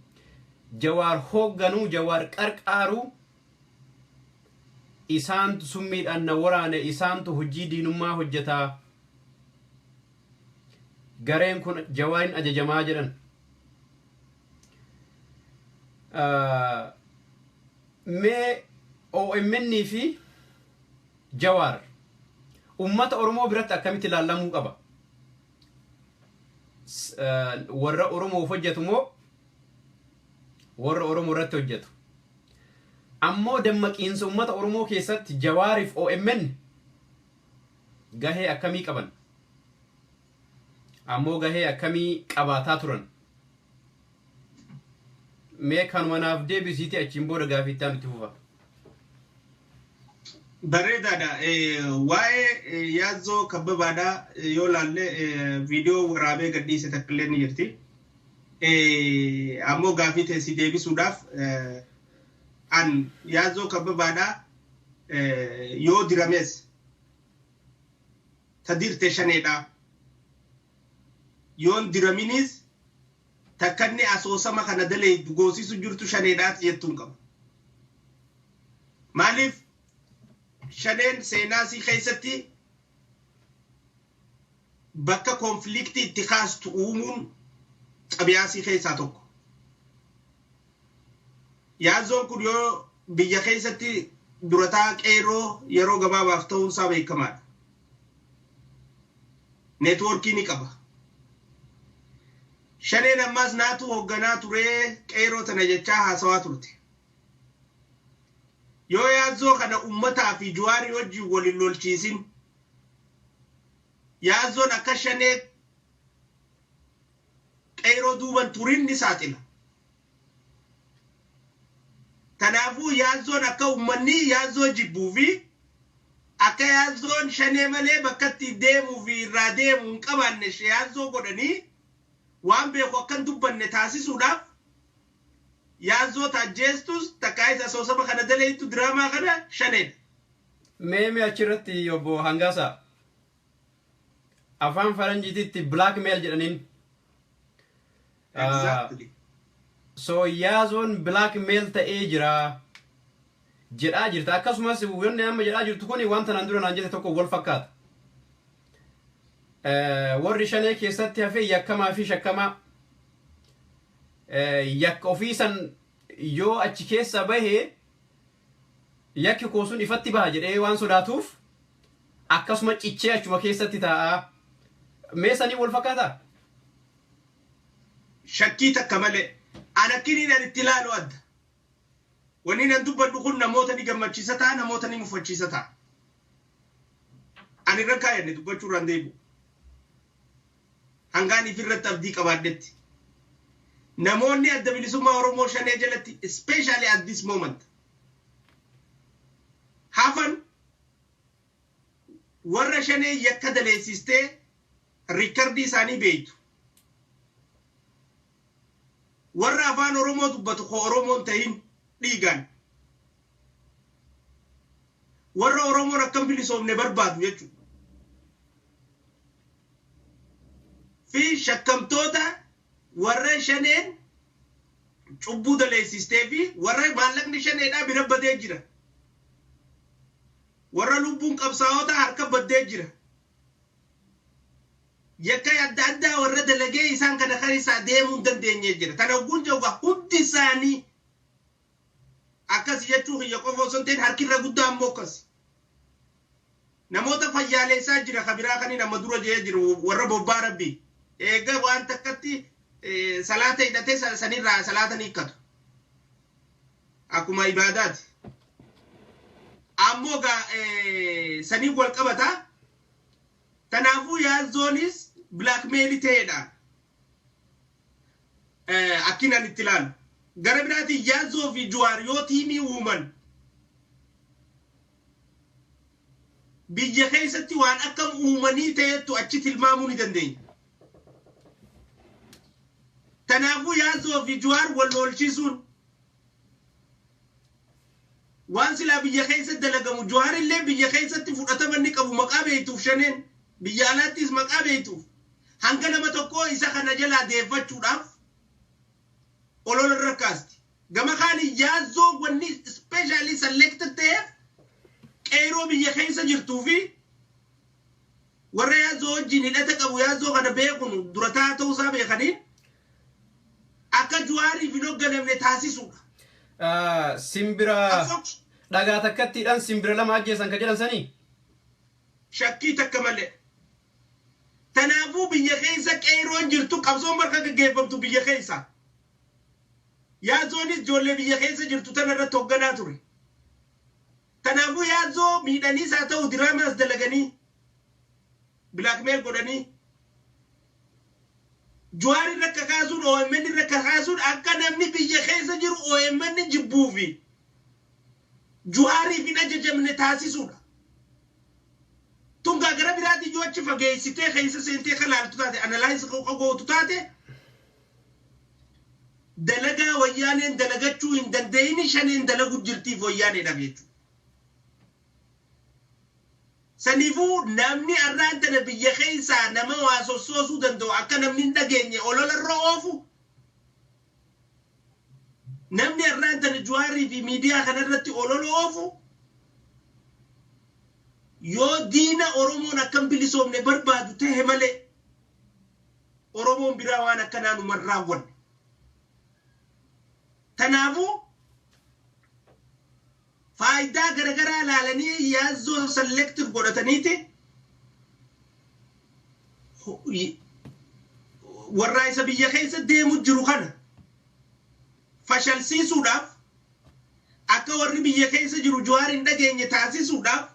[SPEAKER 1] Jawaar hoogganuu, Jawaar qarqaaru, isaantu summiidhaan na waraane, isaantu hojii diinummaa hojjetaa, gareen kun Jawaarin ajajamaa jedhan. Mee OMN fi Jawaar ummata Oromoo biratti akkamitti ilaallamuu qaba? Warra Oromoof hojjetu moo warra Oromoo irratti hojjetu? Ammoo dammaqiinsa ummata Oromoo keessatti Jawaariif OMN gahee akkamii qaban? Ammoo gahee akkamii qabaataa turan? Mee kanuma naaf deebisiitii achiin booda gaafii itti aanu itti fufa.
[SPEAKER 2] Bareedaadha. Waa'ee Yaazzoo Kabbabaadhaa yoo laalle, viidiyoo waraabee gadhiise takka illee ni jirti. Ammoo gaafii teessii deebisuudhaaf, an Yaazzoo Kabbabaadhaa yoo dirames ta dirte shaneedha. Yoon diraminiis takka inni asoosama kana dalee goosisu jirtu shaneedhaati jettuun qaba. Maaliif? Shaneen seenaasii keessatti bakka conflict itti kaastu uumuun xabiyaasii keessaa tokko. Yaazzoon kun yoo biyya keessatti durataa qeerroo yeroo gabaabaaf ta'uunsaa beekamaadha. Network ni qaba. Shaneen ammaas naatu hoogganaa turee qeerroo tana jechaa haasawaa turte. Yoo Yaazzoo kana uummataa fi Juwaarii wajjin waliin lolchiisin, Yaazzoon akka shanee qeerroo duuban turin ni saaxila. Kanaafuu Yaazzoon akka uummanni Yaazzoo jibbuu fi akka Yaazzoon shanee malee bakka itti deemuu fi irraa deemu hin qabaanne Yaazzoo godhanii waan beeku akka hin dubbanne taasisuudhaaf, Yaazzoo taajjeestus takkaayis asoosama kana daleeytu diraamaa kana shaneedha.
[SPEAKER 1] Mee mee achirratti, obbo Hangaasaa, afaan faranjiititti blackmail jedhaniin.
[SPEAKER 2] Exactly.
[SPEAKER 1] So Yaazoon blackmail ta'ee jira jedhaa jirta. Akkasumas wanni amma jedhaa jirtu kuni wanta naan dura naan jette tokko wal fakkaata. Warri shanee keessatti hafee yakkamaa fi shakkamaa. Yakka ofii san yoo achi keessa bahee yakki koo sun ifatti baha jedhee waan sodaatuuf akkasuma cichee achuma keessatti taa'a. Mee sanii wal fakkaataa?
[SPEAKER 2] Shakkii takka malee. An akkiniin an itti ilaalu adda. Wanni nan dubbadhu kun namoota ni gammachiisa ta'a, namoota ni mufachiisa ta'a. Ani irra kaayyanne dubbachuu irraan deebi'u. Hangaan ifirratti abdii qabaadhetti. Namoonni Adda Bilisummaa Oromoo Shanee jalatti, especially at this moment, hafan warra Shanee yakka daleessistee recordii isaanii beeytu. Warra afaan Oromoo dubbatu ko Oromoon tahin dhiigaan. Warra Oromoon akkam bilisoomne barbaadu jechuudha. Fi shakkamtoota warra Shaneen cubbuu daleessistee fi warra maallaqni Shaneedhaa bira badee jira. Warra lubbuun qabsaa'ota harka baddee jira. Yakka adda addaa warra dalagee isaan kana kan isaa deemuu hin dandeenye jira. Tana hogguun jedhu hundi isaanii akkas jechuu kiyya qofa osoo hin ta'in, harki irra guddaa ammoo akkas. Namoota fayyaaleessaa jira ka biraa kan nama dura jee jiru warra bobbaa rabbii. Eega waan takkatti salaata hidhatee sanirraa salaata ni hiikkatu. Akkuma ibaadaati. Ammoo gaa saniin wal qabata. Kanaafuu Yaazzoonis blackmail ta'edha. Akkinaan itti ilaalu. Gara biraatiin Yaazzoo fi Juwaar yoo teamii uuman biyya keessatti waan akkam uumanii ta'ettu achi tilmaamuu ni dandeenya. Kanaafuu Yaazzoo fi Juwaar wal lolchisuun waan silaa biyya keessa dalagamu, Juwaar illee biyya keessatti fudhatama inni qabu maqaa beektuuf, Shaneen biyya alaattis maqaa beektuuf, hanga nama tokkoo isa kana jalaa deeffachuudhaaf olola irra kaasti. Gama kaanii Yaazzoo wanni specially selected ta'eef qeeroo biyya keessa jirtuu fi warra Yaazzoo wajjin hidhata qabu, Yaazzoo kana beekun durataa ta'uusaa beekaniin akka Juwaariif hin hoogganamne taasisuudha.
[SPEAKER 1] Simbira dhagaa takkattiidhaan simbira lama ajjeesan ka jedhan sanii?
[SPEAKER 2] Shakkii takka malee. Kanaafuu biyya keessa qeeroon jirtu, qabsoon bakka gaggeeffamtu biyya keessa. Yaazzoonis ijoollee biyya keessa jirtu tana irratti hoogganaa ture. Kanaafuu Yaazzoo miidhaniis haa ta'u, diraamaas dalaganii blackmail godhanii Juwaar irra kakaasuun, OMN irra kakaasuun, akka namni biyya keessa jiru OMN jibbuu fi Juwaariif hin ajajamne taasisuudha. Tungaa gara biraatiin yoo achi fageessitee keessa seentee kan laaltu taate, analyze gootu taate, dalagaa Wayyaaneen dalagachuu hin dandeenye Shaneen dalagu jirtiif Wayyaaneedhaaf jechuudha. Saniifuu namni arraan tana biyya keessaa nama waa sossoosuu danda'u, akka namni hin dhageenye olola irra oofu, namni arraan tana Juwaarii fi miidiyaa kanarratti olola oofu, yoo diina Oromoon akkam bilisoomne barbaadu tahe malee Oromoon biraa waan akkanaa numan raawwanne. Kanaafuu faayidaa garagaraa laalanii Yaazzoo selective godhataniiti warraa isa biyya keessa deemu jiru kana fashalsiisuudhaaf, akka warri biyya keessa jiru Juwaar hin dhageenye taasisuudhaaf,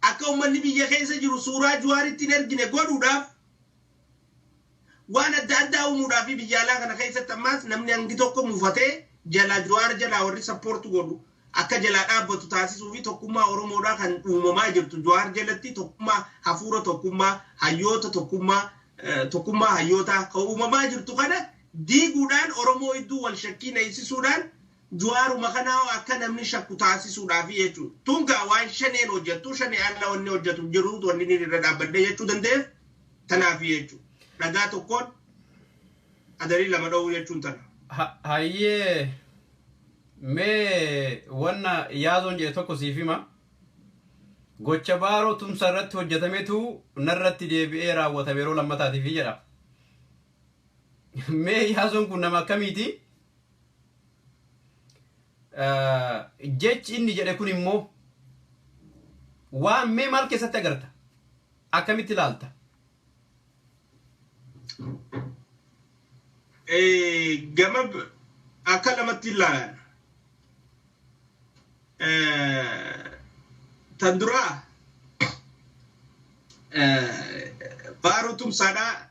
[SPEAKER 2] akka uummanni biyya keessa jiru suuraa Juwaaritti hin ergine godhuudhaaf, waan adda addaa uumuudhaaf biyya alaa kana keessatti ammaas namni hangi tokko mufatee jalaa Juwaar jalaa warri support godhu akka jalaa dhaabbatu taasisuu fi tokkummaa Oromoodhaa kan uumamaa jirtu Juwaar jalatti, tokkummaa hafuura, tokkummaa hayyoota, tokkummaa hayyootaa kan uumamaa jirtu kana diiguudhaan, Oromoo iddoo wal shakkii naysisuudhaan, Juwaaruma kanaa akka namni shakku taasisuudhaaf jechuudha. Tungaa waan Shaneen hojjettu, Shanee alla wanni hojjetu jiru, wanni inni irra dhaabbadhee jechuu danda'eef tanaaf jechuudha. Dhagaa tokkoon adarii lama dha'uu jechuun tana.
[SPEAKER 1] Hayyee, mee wanna Yaazoon jedhe tokko siif hima. Gocha Baaroo Tumsa irratti hojjetametu narratti deebi'ee raawwatame yeroo lammataatiif jedha. Mee Iyyaasuun kun nama akkamiiti? Jechi inni jedhe kun immoo waan mee maal keessatti agarta? Akkamitti ilaalta?
[SPEAKER 2] Gama akka lamatti ilaalan. Tan duraa Baaroo Tumsaadhaa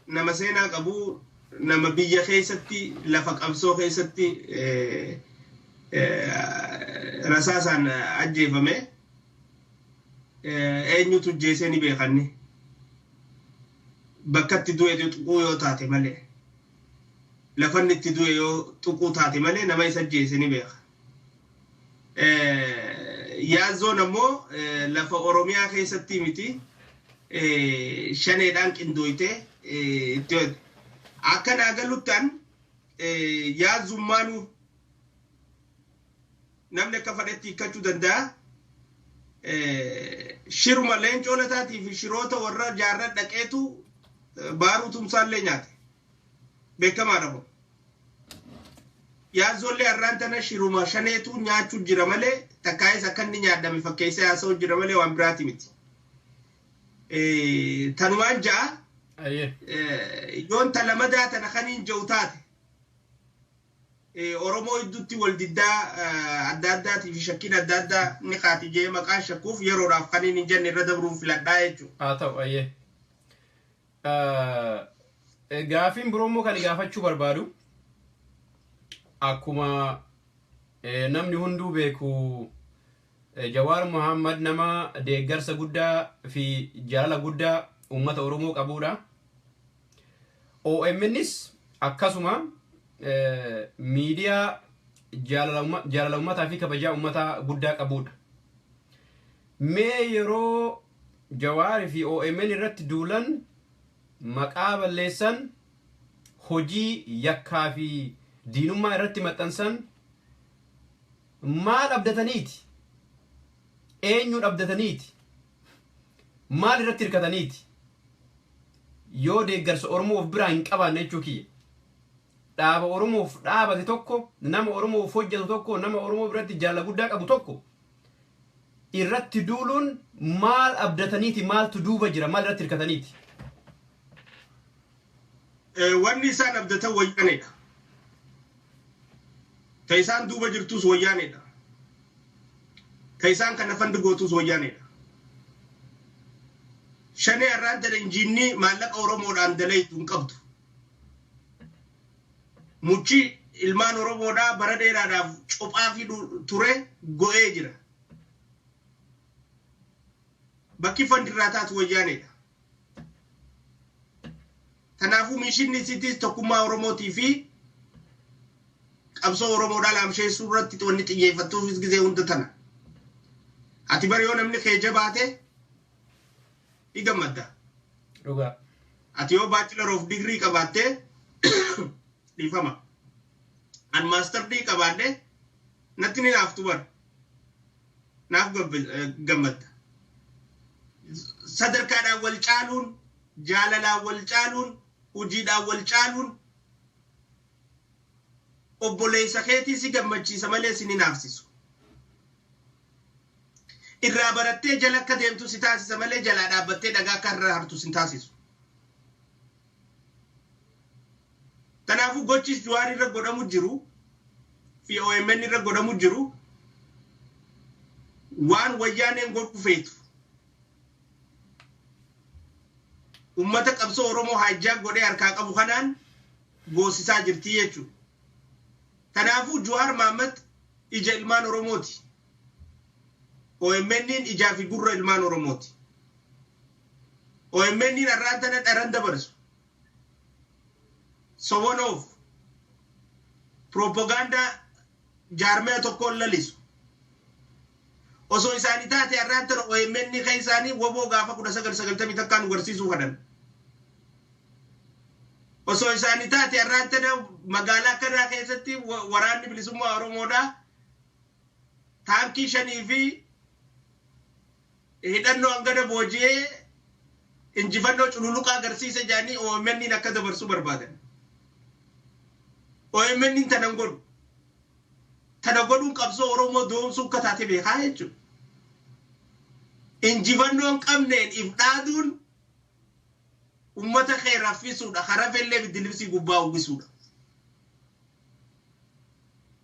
[SPEAKER 2] nama seenaa qabu, nama biyya keessatti lafa qabsoo keessatti rasaasaan ajjeefame. Eenyutu ajjeesee ni beekanni. Bakka itti du'e tuquu yoo taate malee. Lafanni itti du'e yoo tuquu taate malee nama isa ajjeese ni beeka. Yaazzoon ammoo lafa Oromiyaa keessatti miti, shaneedhaan qindooyte. Akka naa galuttaan yaazzummaanuu namni akka fedhetti hiikkachuu danda'a. Shiruma Leencoo Lataatii fi shiroota warra jaarraa dhaqeetu Baaruu Tumsaallee nyaate. Beekamaadha kun. Yaazzoollee har'aan tana shiruma shaneetu nyaachuu jira malee, takkaa'es akka inni nyaadame fakkeessee haasa'u jira malee waan biraati miti. Tanumaan ja'a, yoon ta lamadaa tana kaniin ja'u taate, Oromoo hidduutti wal diddaa adda addaatii fi shakkiin adda addaa ni kaati jee maqaan shakkuuf yeroodhaaf kaniin hin jenne irra dabruun filadhaa jechuudha.
[SPEAKER 1] Haa ta'u, ayyee. Gaafiin biroo immoo kan gaafachuu barbaadu, akkuma namni hunduu beeku, Jawaar Mohammad nama deeggarsa guddaa fi jaalala guddaa uummata Oromoo qabudha. OMNs akkasuma miidiyaa jaalala uummataa fi kabajaa uummataa guddaa qabudha. Mee yeroo Jawaar fi OMN irratti duulan, maqaa balleessan, hojii yakkaa fi diinummaa irratti maxxansan, maal abdataniiti? Eenyuun abdataniiti? Maal irratti hirkataniiti? Yoo deeggarsa Oromoo of biraa hin qabaanne jechuu kiyya. Dhaaba Oromoof dhaabate tokko, nama Oromoof hojjetu tokko, nama Oromoo biratti jaalala guddaa qabu tokko irratti duuluun maal abdataniiti? Maaltu duuba jira? Maal irratti hirkataniiti?
[SPEAKER 2] Wanni isaan abdatan wayyaaneedha. Ta isaan duuba jirtus wayyaaneedha. Ta isaan kana fund gootus wayyaaneedha. Shanee har'aan tana injiinni maallaqa Oromoodhaan dalaytu hin qabdu. Muchi ilmaan Oromoodhaa bara dheeraadhaaf cophaa fi ture go'ee jira. Bakki fund irraa taatu wayyaaneedha. Kanaafuu mishinni isiitis tokkummaa Oromootii fi qabsoo Oromoodhaa laamsheessuu irratti wanni xiyyeeffattuufis gizee hunda tana. Ati bari yoo namni kee jabaate ni gammadda.
[SPEAKER 1] Dhugaa.
[SPEAKER 2] Ati yoo bachelor of degree qabaattee, dhiifama, an master degree qabaadhe, natti ni naaftu bar. Naaf gammadda. Sadarkaadhaan wal caaluun, jaalalaan wal caaluun, hojiidhaan wal caaluun obboleessa keetii si gammachiisa malee si ni naafsisu. Irraa barattee jala akka deemtu si taasisa malee jalaa dhaabbattee dhagaa akka irraa hartu si taasisu. Kanaafuu gochis Jawaar irra godhamu jiru fi OMN irra godhamu jiru waan wayyaaneen godhu feetu. Ummata qabsoo Oromoo hijack godhee harkaa qabu kanaan goosisaa jirti jechuudha. Kanaafuu Jawaar Mahaammad ija ilmaan Oromooti. OMN'n ijaa fi gurra ilmaan Oromooti. OMN'n har'aan tana dharan dabarsu. Sobonoof propagaandaa jaarmaya tokkoon lalisu. Osoo isaanii taate har'aan tana OMN kan isaanii woboo gaafa 1991 nu garsiisuu kadhan. Osoo isaanii taate har'aan tana magaalaa akkanaa keessatti waraanni bilisummaa Oromoodhaa taankii shanii fi hidhannoo hangana booji'ee Injifannoo cululuqaa agarsiise jedhanii OMN akka dabarsuu barbaadan. OMN tanan godhu. Tana godhuun qabsoo Oromoo doomsuu akka taate beekaa jechuudha. Injifannoo hin qabneen if dhaaduun ummata kee raffisuudha. Karaa fellee biddilimsii gubbaa uwwisuudha.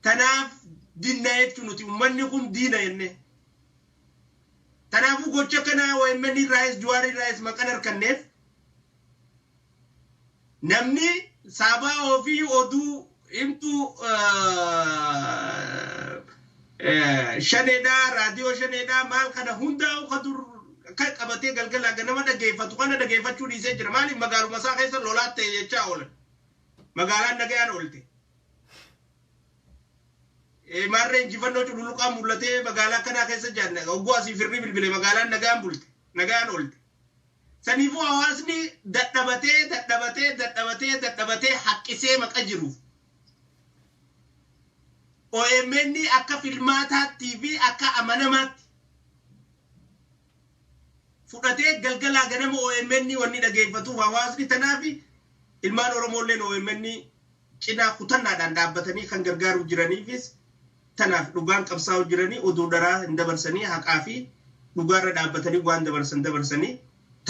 [SPEAKER 2] Tanaaf dinna jechuun nuti uummanni kun diina jennee. Kanaafuu gocha kanaa OMN irraayis Jawaar irraayis maqaan harkanneef namni sabaa ofii oduu himtuu shaneedhaa raadiyoo shaneedhaa maal kana hundaa'u ka dur kan qabatee galgala ganama dhageeffatu kana dhageeffachuu dhiisee jira. Maaliif magaaluma isaa keessa lolaa ta'e jechaa oolan. Magaalaan nagayaan oolte. Maarree injifannoo cululuqaa mul'atee magaalaa kanaa keessa jiran ogguu asii firri bilbile magaalaan nagaan bulte nagaan oolte. Saniifuu hawaasni dadhabatee dadhabatee dadhabatee dadhabatee haqqisee maqa jiruuf. OMN akka filmaataattii fi akka amanamaatti fudhatee galgalaa ganama OMN wanni dhageeffatuuf hawaasni tanaaf ilmaan Oromoolleen OMN cinaa kutannaadhaan dhaabbatanii kan gargaaru jiraniifis tanaaf dhugaan qabsaa'u jiranii oduu daraa hin dabarsanii haqaa fi dhugaarra dhaabbatanii waan dabarsan dabarsanii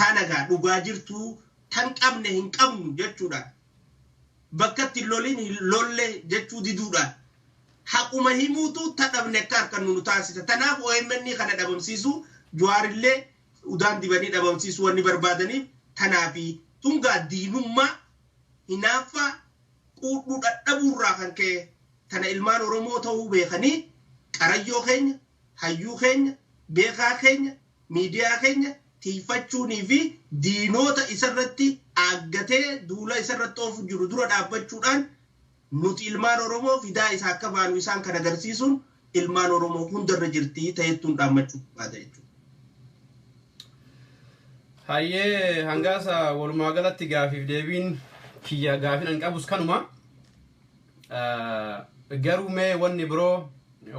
[SPEAKER 2] taanagaa dhugaa jirtuu tan qabne hin qabnu jechuudhaan bakka itti loliin hin lolle jechuu diduudhaan haquma himuutu tadhabne akka harkannu nu taasisa. Tanaaf OMN kana dhabamsiisu Jawaarillee udaan dibanii dhabamsiisu wanni barbaadaniif tanaafi tungaa diinummaa hinaaffaa quudhuu dadhabuurraa kan ka'e tana ilmaan Oromoo ta'uu beekanii qarayyoo keenya, hayyuu keenya, beekaa keenya, miidiyaa keenya tiifachuunii fi diinoota isarratti aaggatee duula isarratti oofu jiru dura dhaabbachuudhaan nuti ilmaan Oromoo fidaa isaa akka baanu isaan kan agarsiisuun ilmaan Oromoo hundarra jirti ta'ettuun dhaammachuu barbaada jechuudha.
[SPEAKER 1] Hayyee hangaasa walumaa galatti gaafiif deebiin kiyya gaafiin an qabus kanuma. Garuu mee wanni biroo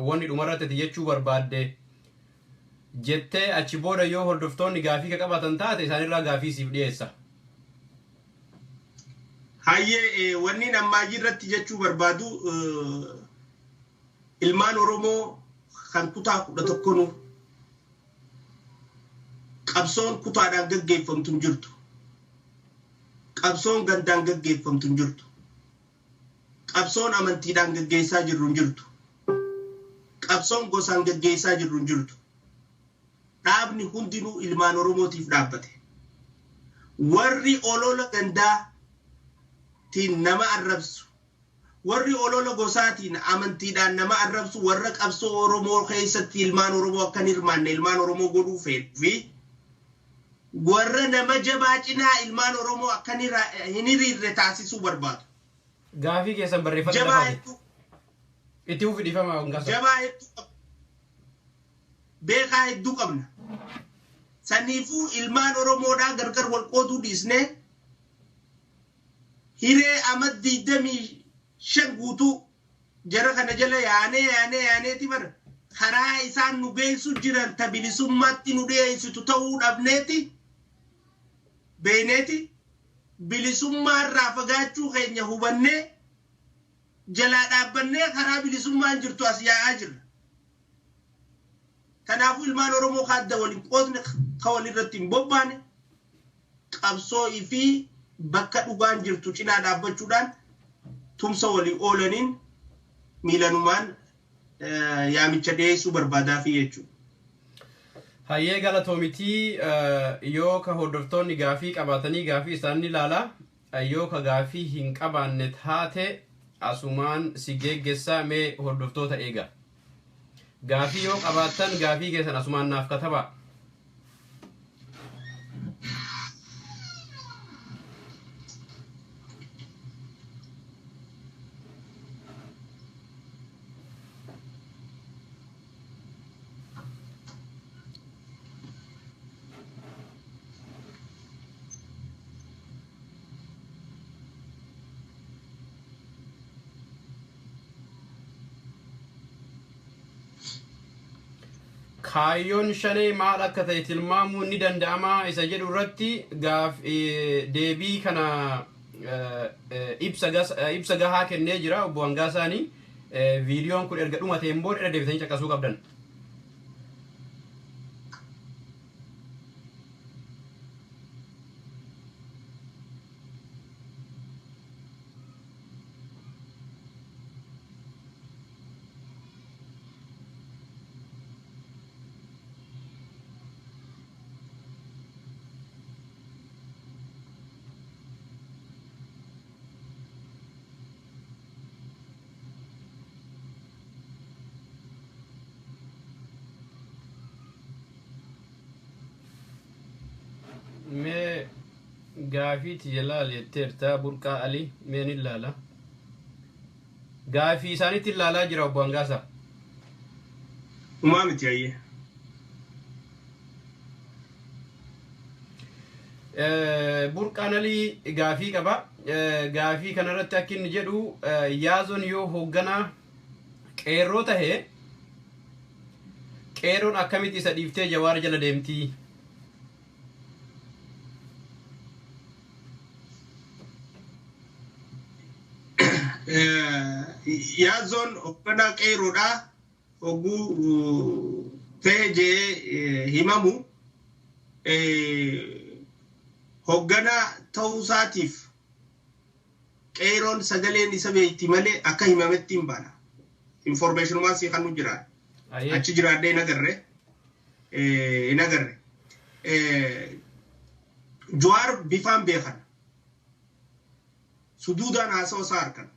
[SPEAKER 1] wanni dhumarratti jechuu barbaadde jettee achi booda yoo hordoftoonni gaafii ka qabaatan taate isaanirraa gaafii siif dhiyeessa.
[SPEAKER 2] Hayyee wanni ammaayii irratti jechuu barbaadu ilmaan Oromoo kan kutaa 11 qabsoon kutaadhaan gaggeeffamtu hin jirtu. Qabsoon gandaan gaggeeffamtu hin jirtu. Qabsoon amantiidhaan gaggeessaa jirru hin jirtu. Qabsoon gosaan gaggeessaa jirru hin jirtu. Dhaabni hundinuu ilmaan Oromootiif dhaabbate. Warri olola gandaatiin nama arrabsu, warri olola gosaatiin amantiidhaan nama arrabsu, warra qabsoo Oromoo keessatti ilmaan Oromoo akka hin hirmaanne ilmaan Oromoo godhuu fedhu fi warra nama jabaa cinaa ilmaan Oromoo akka hin hiriirre taasisuu barbaadu.
[SPEAKER 1] Gaafii keessan barreeffadha
[SPEAKER 2] Jabaa
[SPEAKER 1] lafaati.
[SPEAKER 2] hedduu
[SPEAKER 1] Itti fufi dhiifama hangaasa.
[SPEAKER 2] Jabaa hedduu qabna. Beekaa hedduu qabna. Saniifuu ilmaan Oromoodhaa gargar wal qooduu dhiisnee hiree amma 25 guutuu jara kana jala yaanee yaanee yaaneeti bara karaa isaan nu geessu jiran ta bilisummaatti nu dhiyeessitu ta'uu dhabneeti beeyneeti bilisummaarraa fagaachuu keenya hubannee jalaa dhaabbannee karaa bilisummaan jirtu as yaa'aa jirra. Kanaafuu ilmaan Oromoo kaadda waliin qoodne ka walirratti hin bobbaane qabsoo fi bakka dhugaan jirtu cinaa dhaabbachuudhaan tumsa walii oolaniin miilanumaan yaamicha dhiyeessuu barbaadaafi jechuudha.
[SPEAKER 1] Hayyee galatoomitii yoo ka hordoftoonni gaafii qabaatanii gaafii isaanii ilaala yoo ka gaafii hin qabaanne taate asumaan si geggessaa mee hordoftoota eega. Gaafii yoo qabaattan gaafii keessan asumaan naaf katabaa. Kaayyoon shanee maal akka ta'e tilmaamuun ni danda'ama isa jedhu irratti gaaf deebii kana ibsa gahaa kennee jira obbo Hangaasaanii. Viidiyoon kun erga dhumateen booda irra deebitanii caqasuu qabdan. Mee gaafii tiyya laal jetteerta Burqaa Alii, mee ni ilaala. Gaafii isaaniitti ilaalaa jira obbo Hangaasaa.
[SPEAKER 2] Umaa miti, ayyee.
[SPEAKER 1] Burqaan Alii gaafii qaba. Gaafii kanarratti akka inni jedhu, Yaazoon yoo hoogganaa qeerroo tahee, qeerroon akkamitti isa dhiiftee Jawaar jala deemtii?
[SPEAKER 2] Yaazoon hoogganaa qeerroodhaa hogguu ta'e jee himamu, hoogganaa ta'uu isaatiif qeerroon sagaleen isa beekti malee akka himametti hin baana. Informationumaan sii kan nu jira. Achi jiraadhee hin agarre. Hin agarre. Jawaar bifaan beekan. Suduudaan haasawa isaa harkan.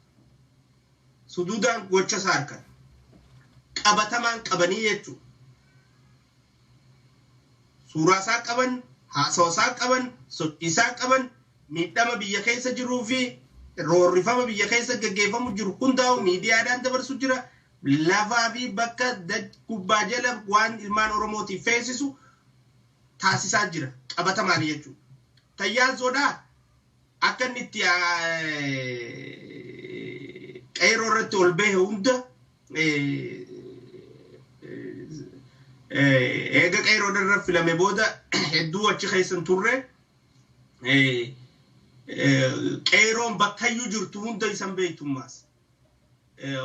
[SPEAKER 2] Suduudaan gocha isaa harkan. Qabatamaan qabanii jechuudha. Suuraa isaa qaban, haasawa isaa qaban, sochii isaa qaban, miidhama biyya keessa jiruu fi roorrifama biyya keessa gaggeeffamu jiru hundaa'u miidiyaadhaan dabarsu jira. Lafaa fi bakka gubbaa jala waan ilmaan Oromootiif feesisu taasisaa jira. Qabatamaan jechuudha. Tayyaazoodhaa akka inni itti qeerroo irratti ol bahe hunda, eega qeerroo irra filame booda hedduu achi keessa hin turre. Qeerroon bakkayyuu jirtu hunda isan beektummaas.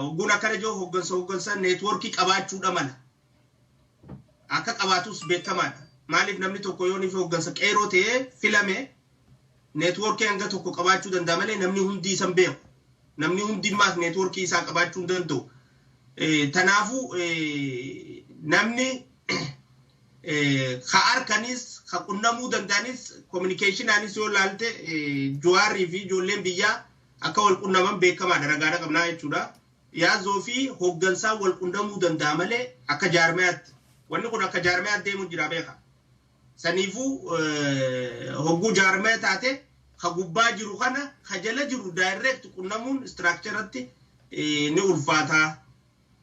[SPEAKER 2] Hogguun akkana jiru hooggansa networkii qabaachuudha mala. Akka qabaatus beekamaadha. Maaliif, namni tokko yoo fi hooggansa qeerroo ta'ee filame networkii hanga tokko qabaachuu danda'a malee namni hundi isan beeku. Namni hundi immaas networkii isaa qabaachuu hin danda'u. Tanaafuu namni ka harkanis ka qunnamuu danda'anis, communicationaanis yoo ilaalte, Jawaarii fi ijoolleen biyyaa akka wal qunnaman beekamaadha, ragaadha qabnaa jechuudha. Yaazoo fi hooggansaa wal qunnamuu danda'a malee akka jaarmayaatti. Wanni kun akka jaarmayaatti deemu jira, beeka. Saniifuu hogguu jaarmaya taate ka gubbaa jiru kana ka jala jiru direct qunnamuun structureatti ni ulfaataa.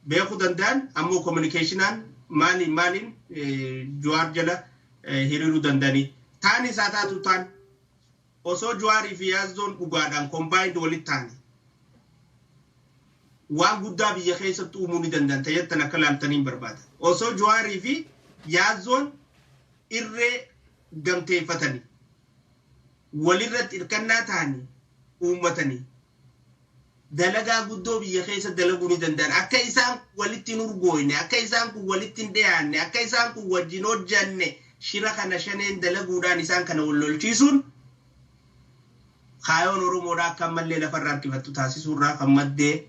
[SPEAKER 2] Beekuu danda'an ammoo communicationaan maaliin maaliin Jawaar jala hiriiruu danda'anii. Taan isaa taatu taan osoo Jawaarii fi Yaazzoon dhugaadhaan combined walitti ta'anii waan guddaa biyya keessatti uumuu ni danda'an tayyattan akka laaltaniin barbaada. Osoo Jawaarii fi Yaazzoon irree gamteeffatanii walirratti hirkannaa ta'anii uummatanii dalagaa guddoo biyya keessa dalaguu ni danda'an. Akka isaan walitti hin urgooyne, akka isaan kun walitti hin dhiyaanne, akka isaan kun wajjin hojjanne shira kana shaneen dalaguudhaan isaan kana wal lolchiisuun kaayoon Oromoodhaa akka ammallee lafarraa harkifattu taasisuurraa kan maddee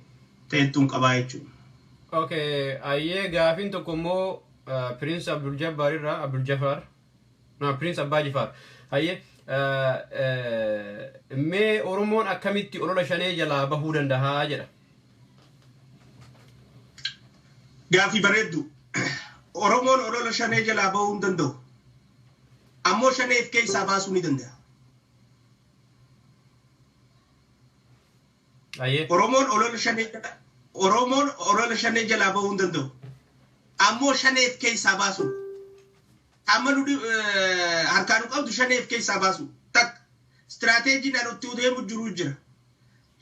[SPEAKER 2] ta'ettuun qabaa jechuudha.
[SPEAKER 1] Okay, ayyee, gaafiin tokko immoo Prince Abdul Jabbar irraa, Abdul Jafar. No, Prince Abbaa Jifaar. Ayyee, mee Oromoon akkamitti olola shanee jalaa bahuu danda'a jedha.
[SPEAKER 2] Gaafii bareeddu. Oromoon olola shanee jalaa bahuu hin danda'u. Ammoo shaneef keessaa baasuu ni danda'a.
[SPEAKER 1] Ayyee.
[SPEAKER 2] Oromoon olola shanee jalaa bahuu hin danda'u. Ammoo shaneef keessaa baasu. Amma nu harkaa nu qabdu shaneef keessaa baasu. Takka istiraateejiin ani itti deemu jiru jira.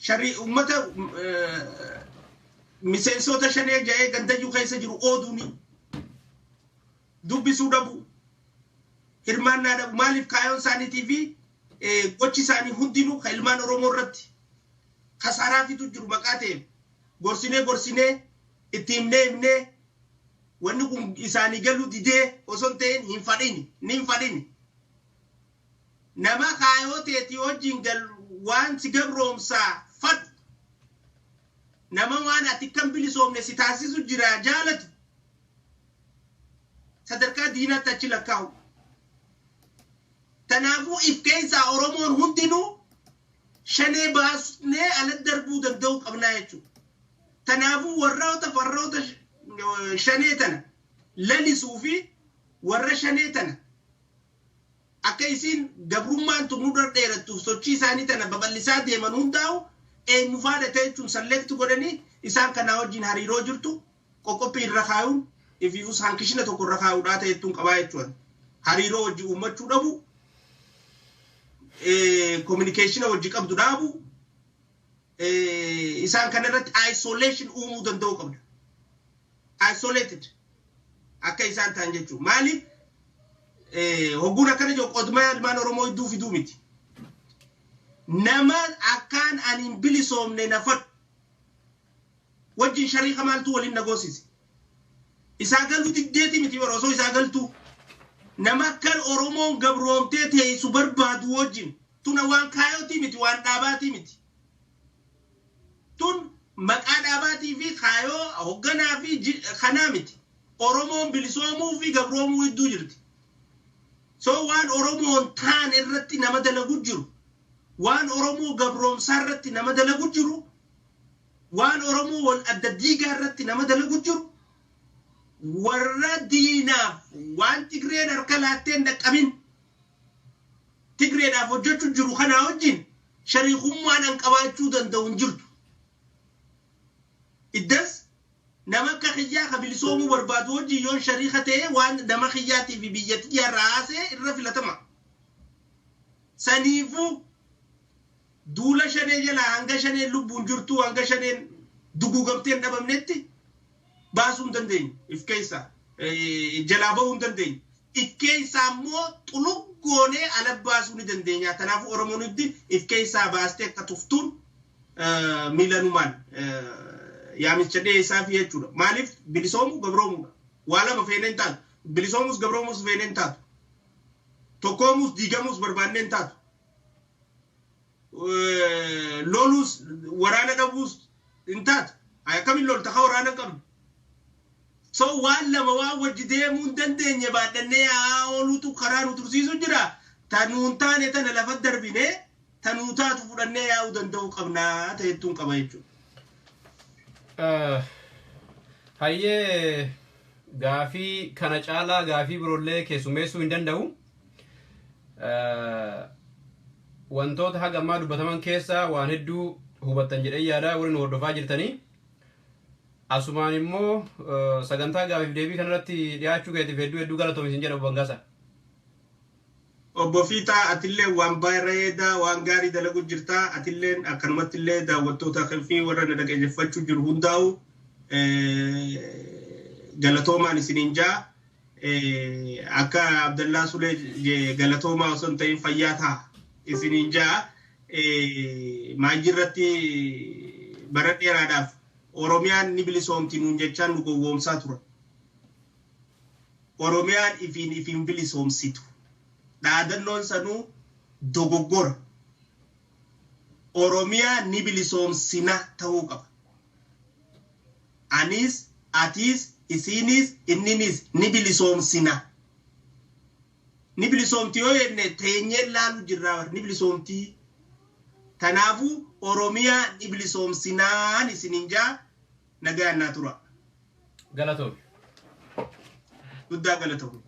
[SPEAKER 2] Sharii uummata miseensota shanee ja'ee gandayyuu keessa jiru ooduuni. Dubbisuu dhabu. Hirmaannaa dhabu. Maaliif kaayoon isaaniitii fi gochi isaanii hundinuu kan ilmaan Oromoo irratti kasaaraa fitu jiru maqaa ta'eef gorsinee gorsinee itti himnee himnee wanni kun isaanii galuu didee osoo hin ta'in hin fadhini ni hin fadhini. Nama kaayoo teetii wajjin gal waan si gabroomsaa fadhu, nama waan ati kan bilisoomne si taasisu jira jaalatu, sadarkaa diinaatti achi lakkaa'u. Kanaafuu if keessaa Oromoon hundinuu shanee baasnee ala darbuu danda'uu qabnaa jechuudha. Kanaafuu warroota farroota shanee tana lalisuu fi warra shanee tana akka isiin gabrummaan tun nurra dheerattuuf sochii isaanii tana babal'isaa deeman hundaa'u eenyu faana ta'e jechuun select godhanii isaan kanaa wajjin hariiroo jirtu qoqqophii irra kaayuun ifiifus hankishina tokko irra kaayuudhaa ta'e jettuun qabaa jechuudha. Hariiroo wajji uummachuu dhabu, communication wajji qabdu dhaabu, isaan kana irratti isolation uumuu danda'uu qabda. Isolated akka isaan ta'an jechuudha. Maaliif hogguun akkana jiru qodmaa ilmaan Oromoo hedduu fiduu miti. Nama akkaan ani hin bilisoomne na fadhu wajjin shariika maaltu waliin na goosise. Isaa galuu diddeeti miti yeroo osoo isaa galtuu. Nama akkan Oromoon gabroomtee teessu barbaadu wajjin tuna waan kaayootii miti, waan dhaabaatii miti. Tun maqaa dhaabaatii fi kaayoo hoogganaa fi kanaa miti. Oromoon bilisoomuu fi gabroomuu hedduu jirti. So waan Oromoon taan irratti nama dalagu jiru, waan Oromoo gabroomsaa irratti nama dalagu jiru, waan Oromoo wal adda diigaa irratti nama dalagu jiru, warra diinaaf waan Tigreen harka laattee hin dhaqqabin Tigreedhaaf hojjechuu jiru kanaa wajjin shariikummaan an qabaachuu danda'u hin jirtu. Iddas nama akka kiyyaa ka bilisoomuu barbaadu wajjin yoon shariika ta'e waan nama kiyyaatii fi biyya tiyyaa irraa haasee irra filatama. Saniifuu duula shanee jalaa hanga shaneen lubbuun jirtu, hanga shaneen duguugamtee hin dhabamnetti baasuu hin dandeenyu if keessaa, jalaa bahuu hin dandeenyu. If keessaa immoo xuluggoonee ala baasuu ni dandeenya. Kanaafuu Oromoon hundi if keessaa baastee akka tuftuun miilanumaan yaamicha dhiyeessaa fi jechuudha. Maaliif bilisoomuu gabroomuudha. Waa lama feenee hin taatu. Bilisoomuus gabroomuus feenee hin taatu. Tokkoomuus diigamuus barbaannee hin taatu. Loluus waraana dhabuus hin taatu. Akkamiin lolta ka waraana hin qabne? So waan lama waan wajji deemuu hin dandeenye baadhannee haa ooluutu karaa nu tursiisu jira. Tanuun taane tana lafa darbinee tanuu taatu fudhannee yaa'uu danda'uu qabnaa ta'ettuun qaba jechuudha.
[SPEAKER 1] Hayyee, gaafii kana caalaa gaafii biroollee keessummeessuu hin danda'u. Wantoota haga ammaa dubbataman keessaa waan hedduu hubattan jedhee yaada warri nu hordofaa jirtanii. Asumaan immoo sagantaa gaafiif deebii kanarratti dhiyaachuu keetiif hedduu hedduu galatoomi isin jedha, Obbo Hangaasaa.
[SPEAKER 2] Obbo Fiixaa, atillee waan bareedaa waan gaarii dalagu jirtaa. Atilleen akkanumatti illee daawwattoota fi warra na dhaggeeffachuu jiru hundaa'u galatoomaan isiniin jaa. Akka Abdallaa Sulee galatoomaa osoo hin ta'in fayyaa ta'a isiniin jaa. Maajirratti bara dheeraadhaaf Oromiyaan ni bilisoomti nuun jechaan nu gowwoomsaa turan. Oromiyaan ifiin ifiin bilisoomsitu. Dhaadannoon sanuu dogoggora. Oromiyaa ni bilisoomsina ta'uu qaba. Anis, atiis, isiinis, inninis ni bilisoomsina. Ni bilisoomti yoo jenne teenyee laalu jirraa ni bilisoomtii. Kanaafuu Oromiyaa ni bilisoomsinaan isiniin jaa, nagaan naa tura.
[SPEAKER 1] Galatoomi.
[SPEAKER 2] Guddaa galatoomi.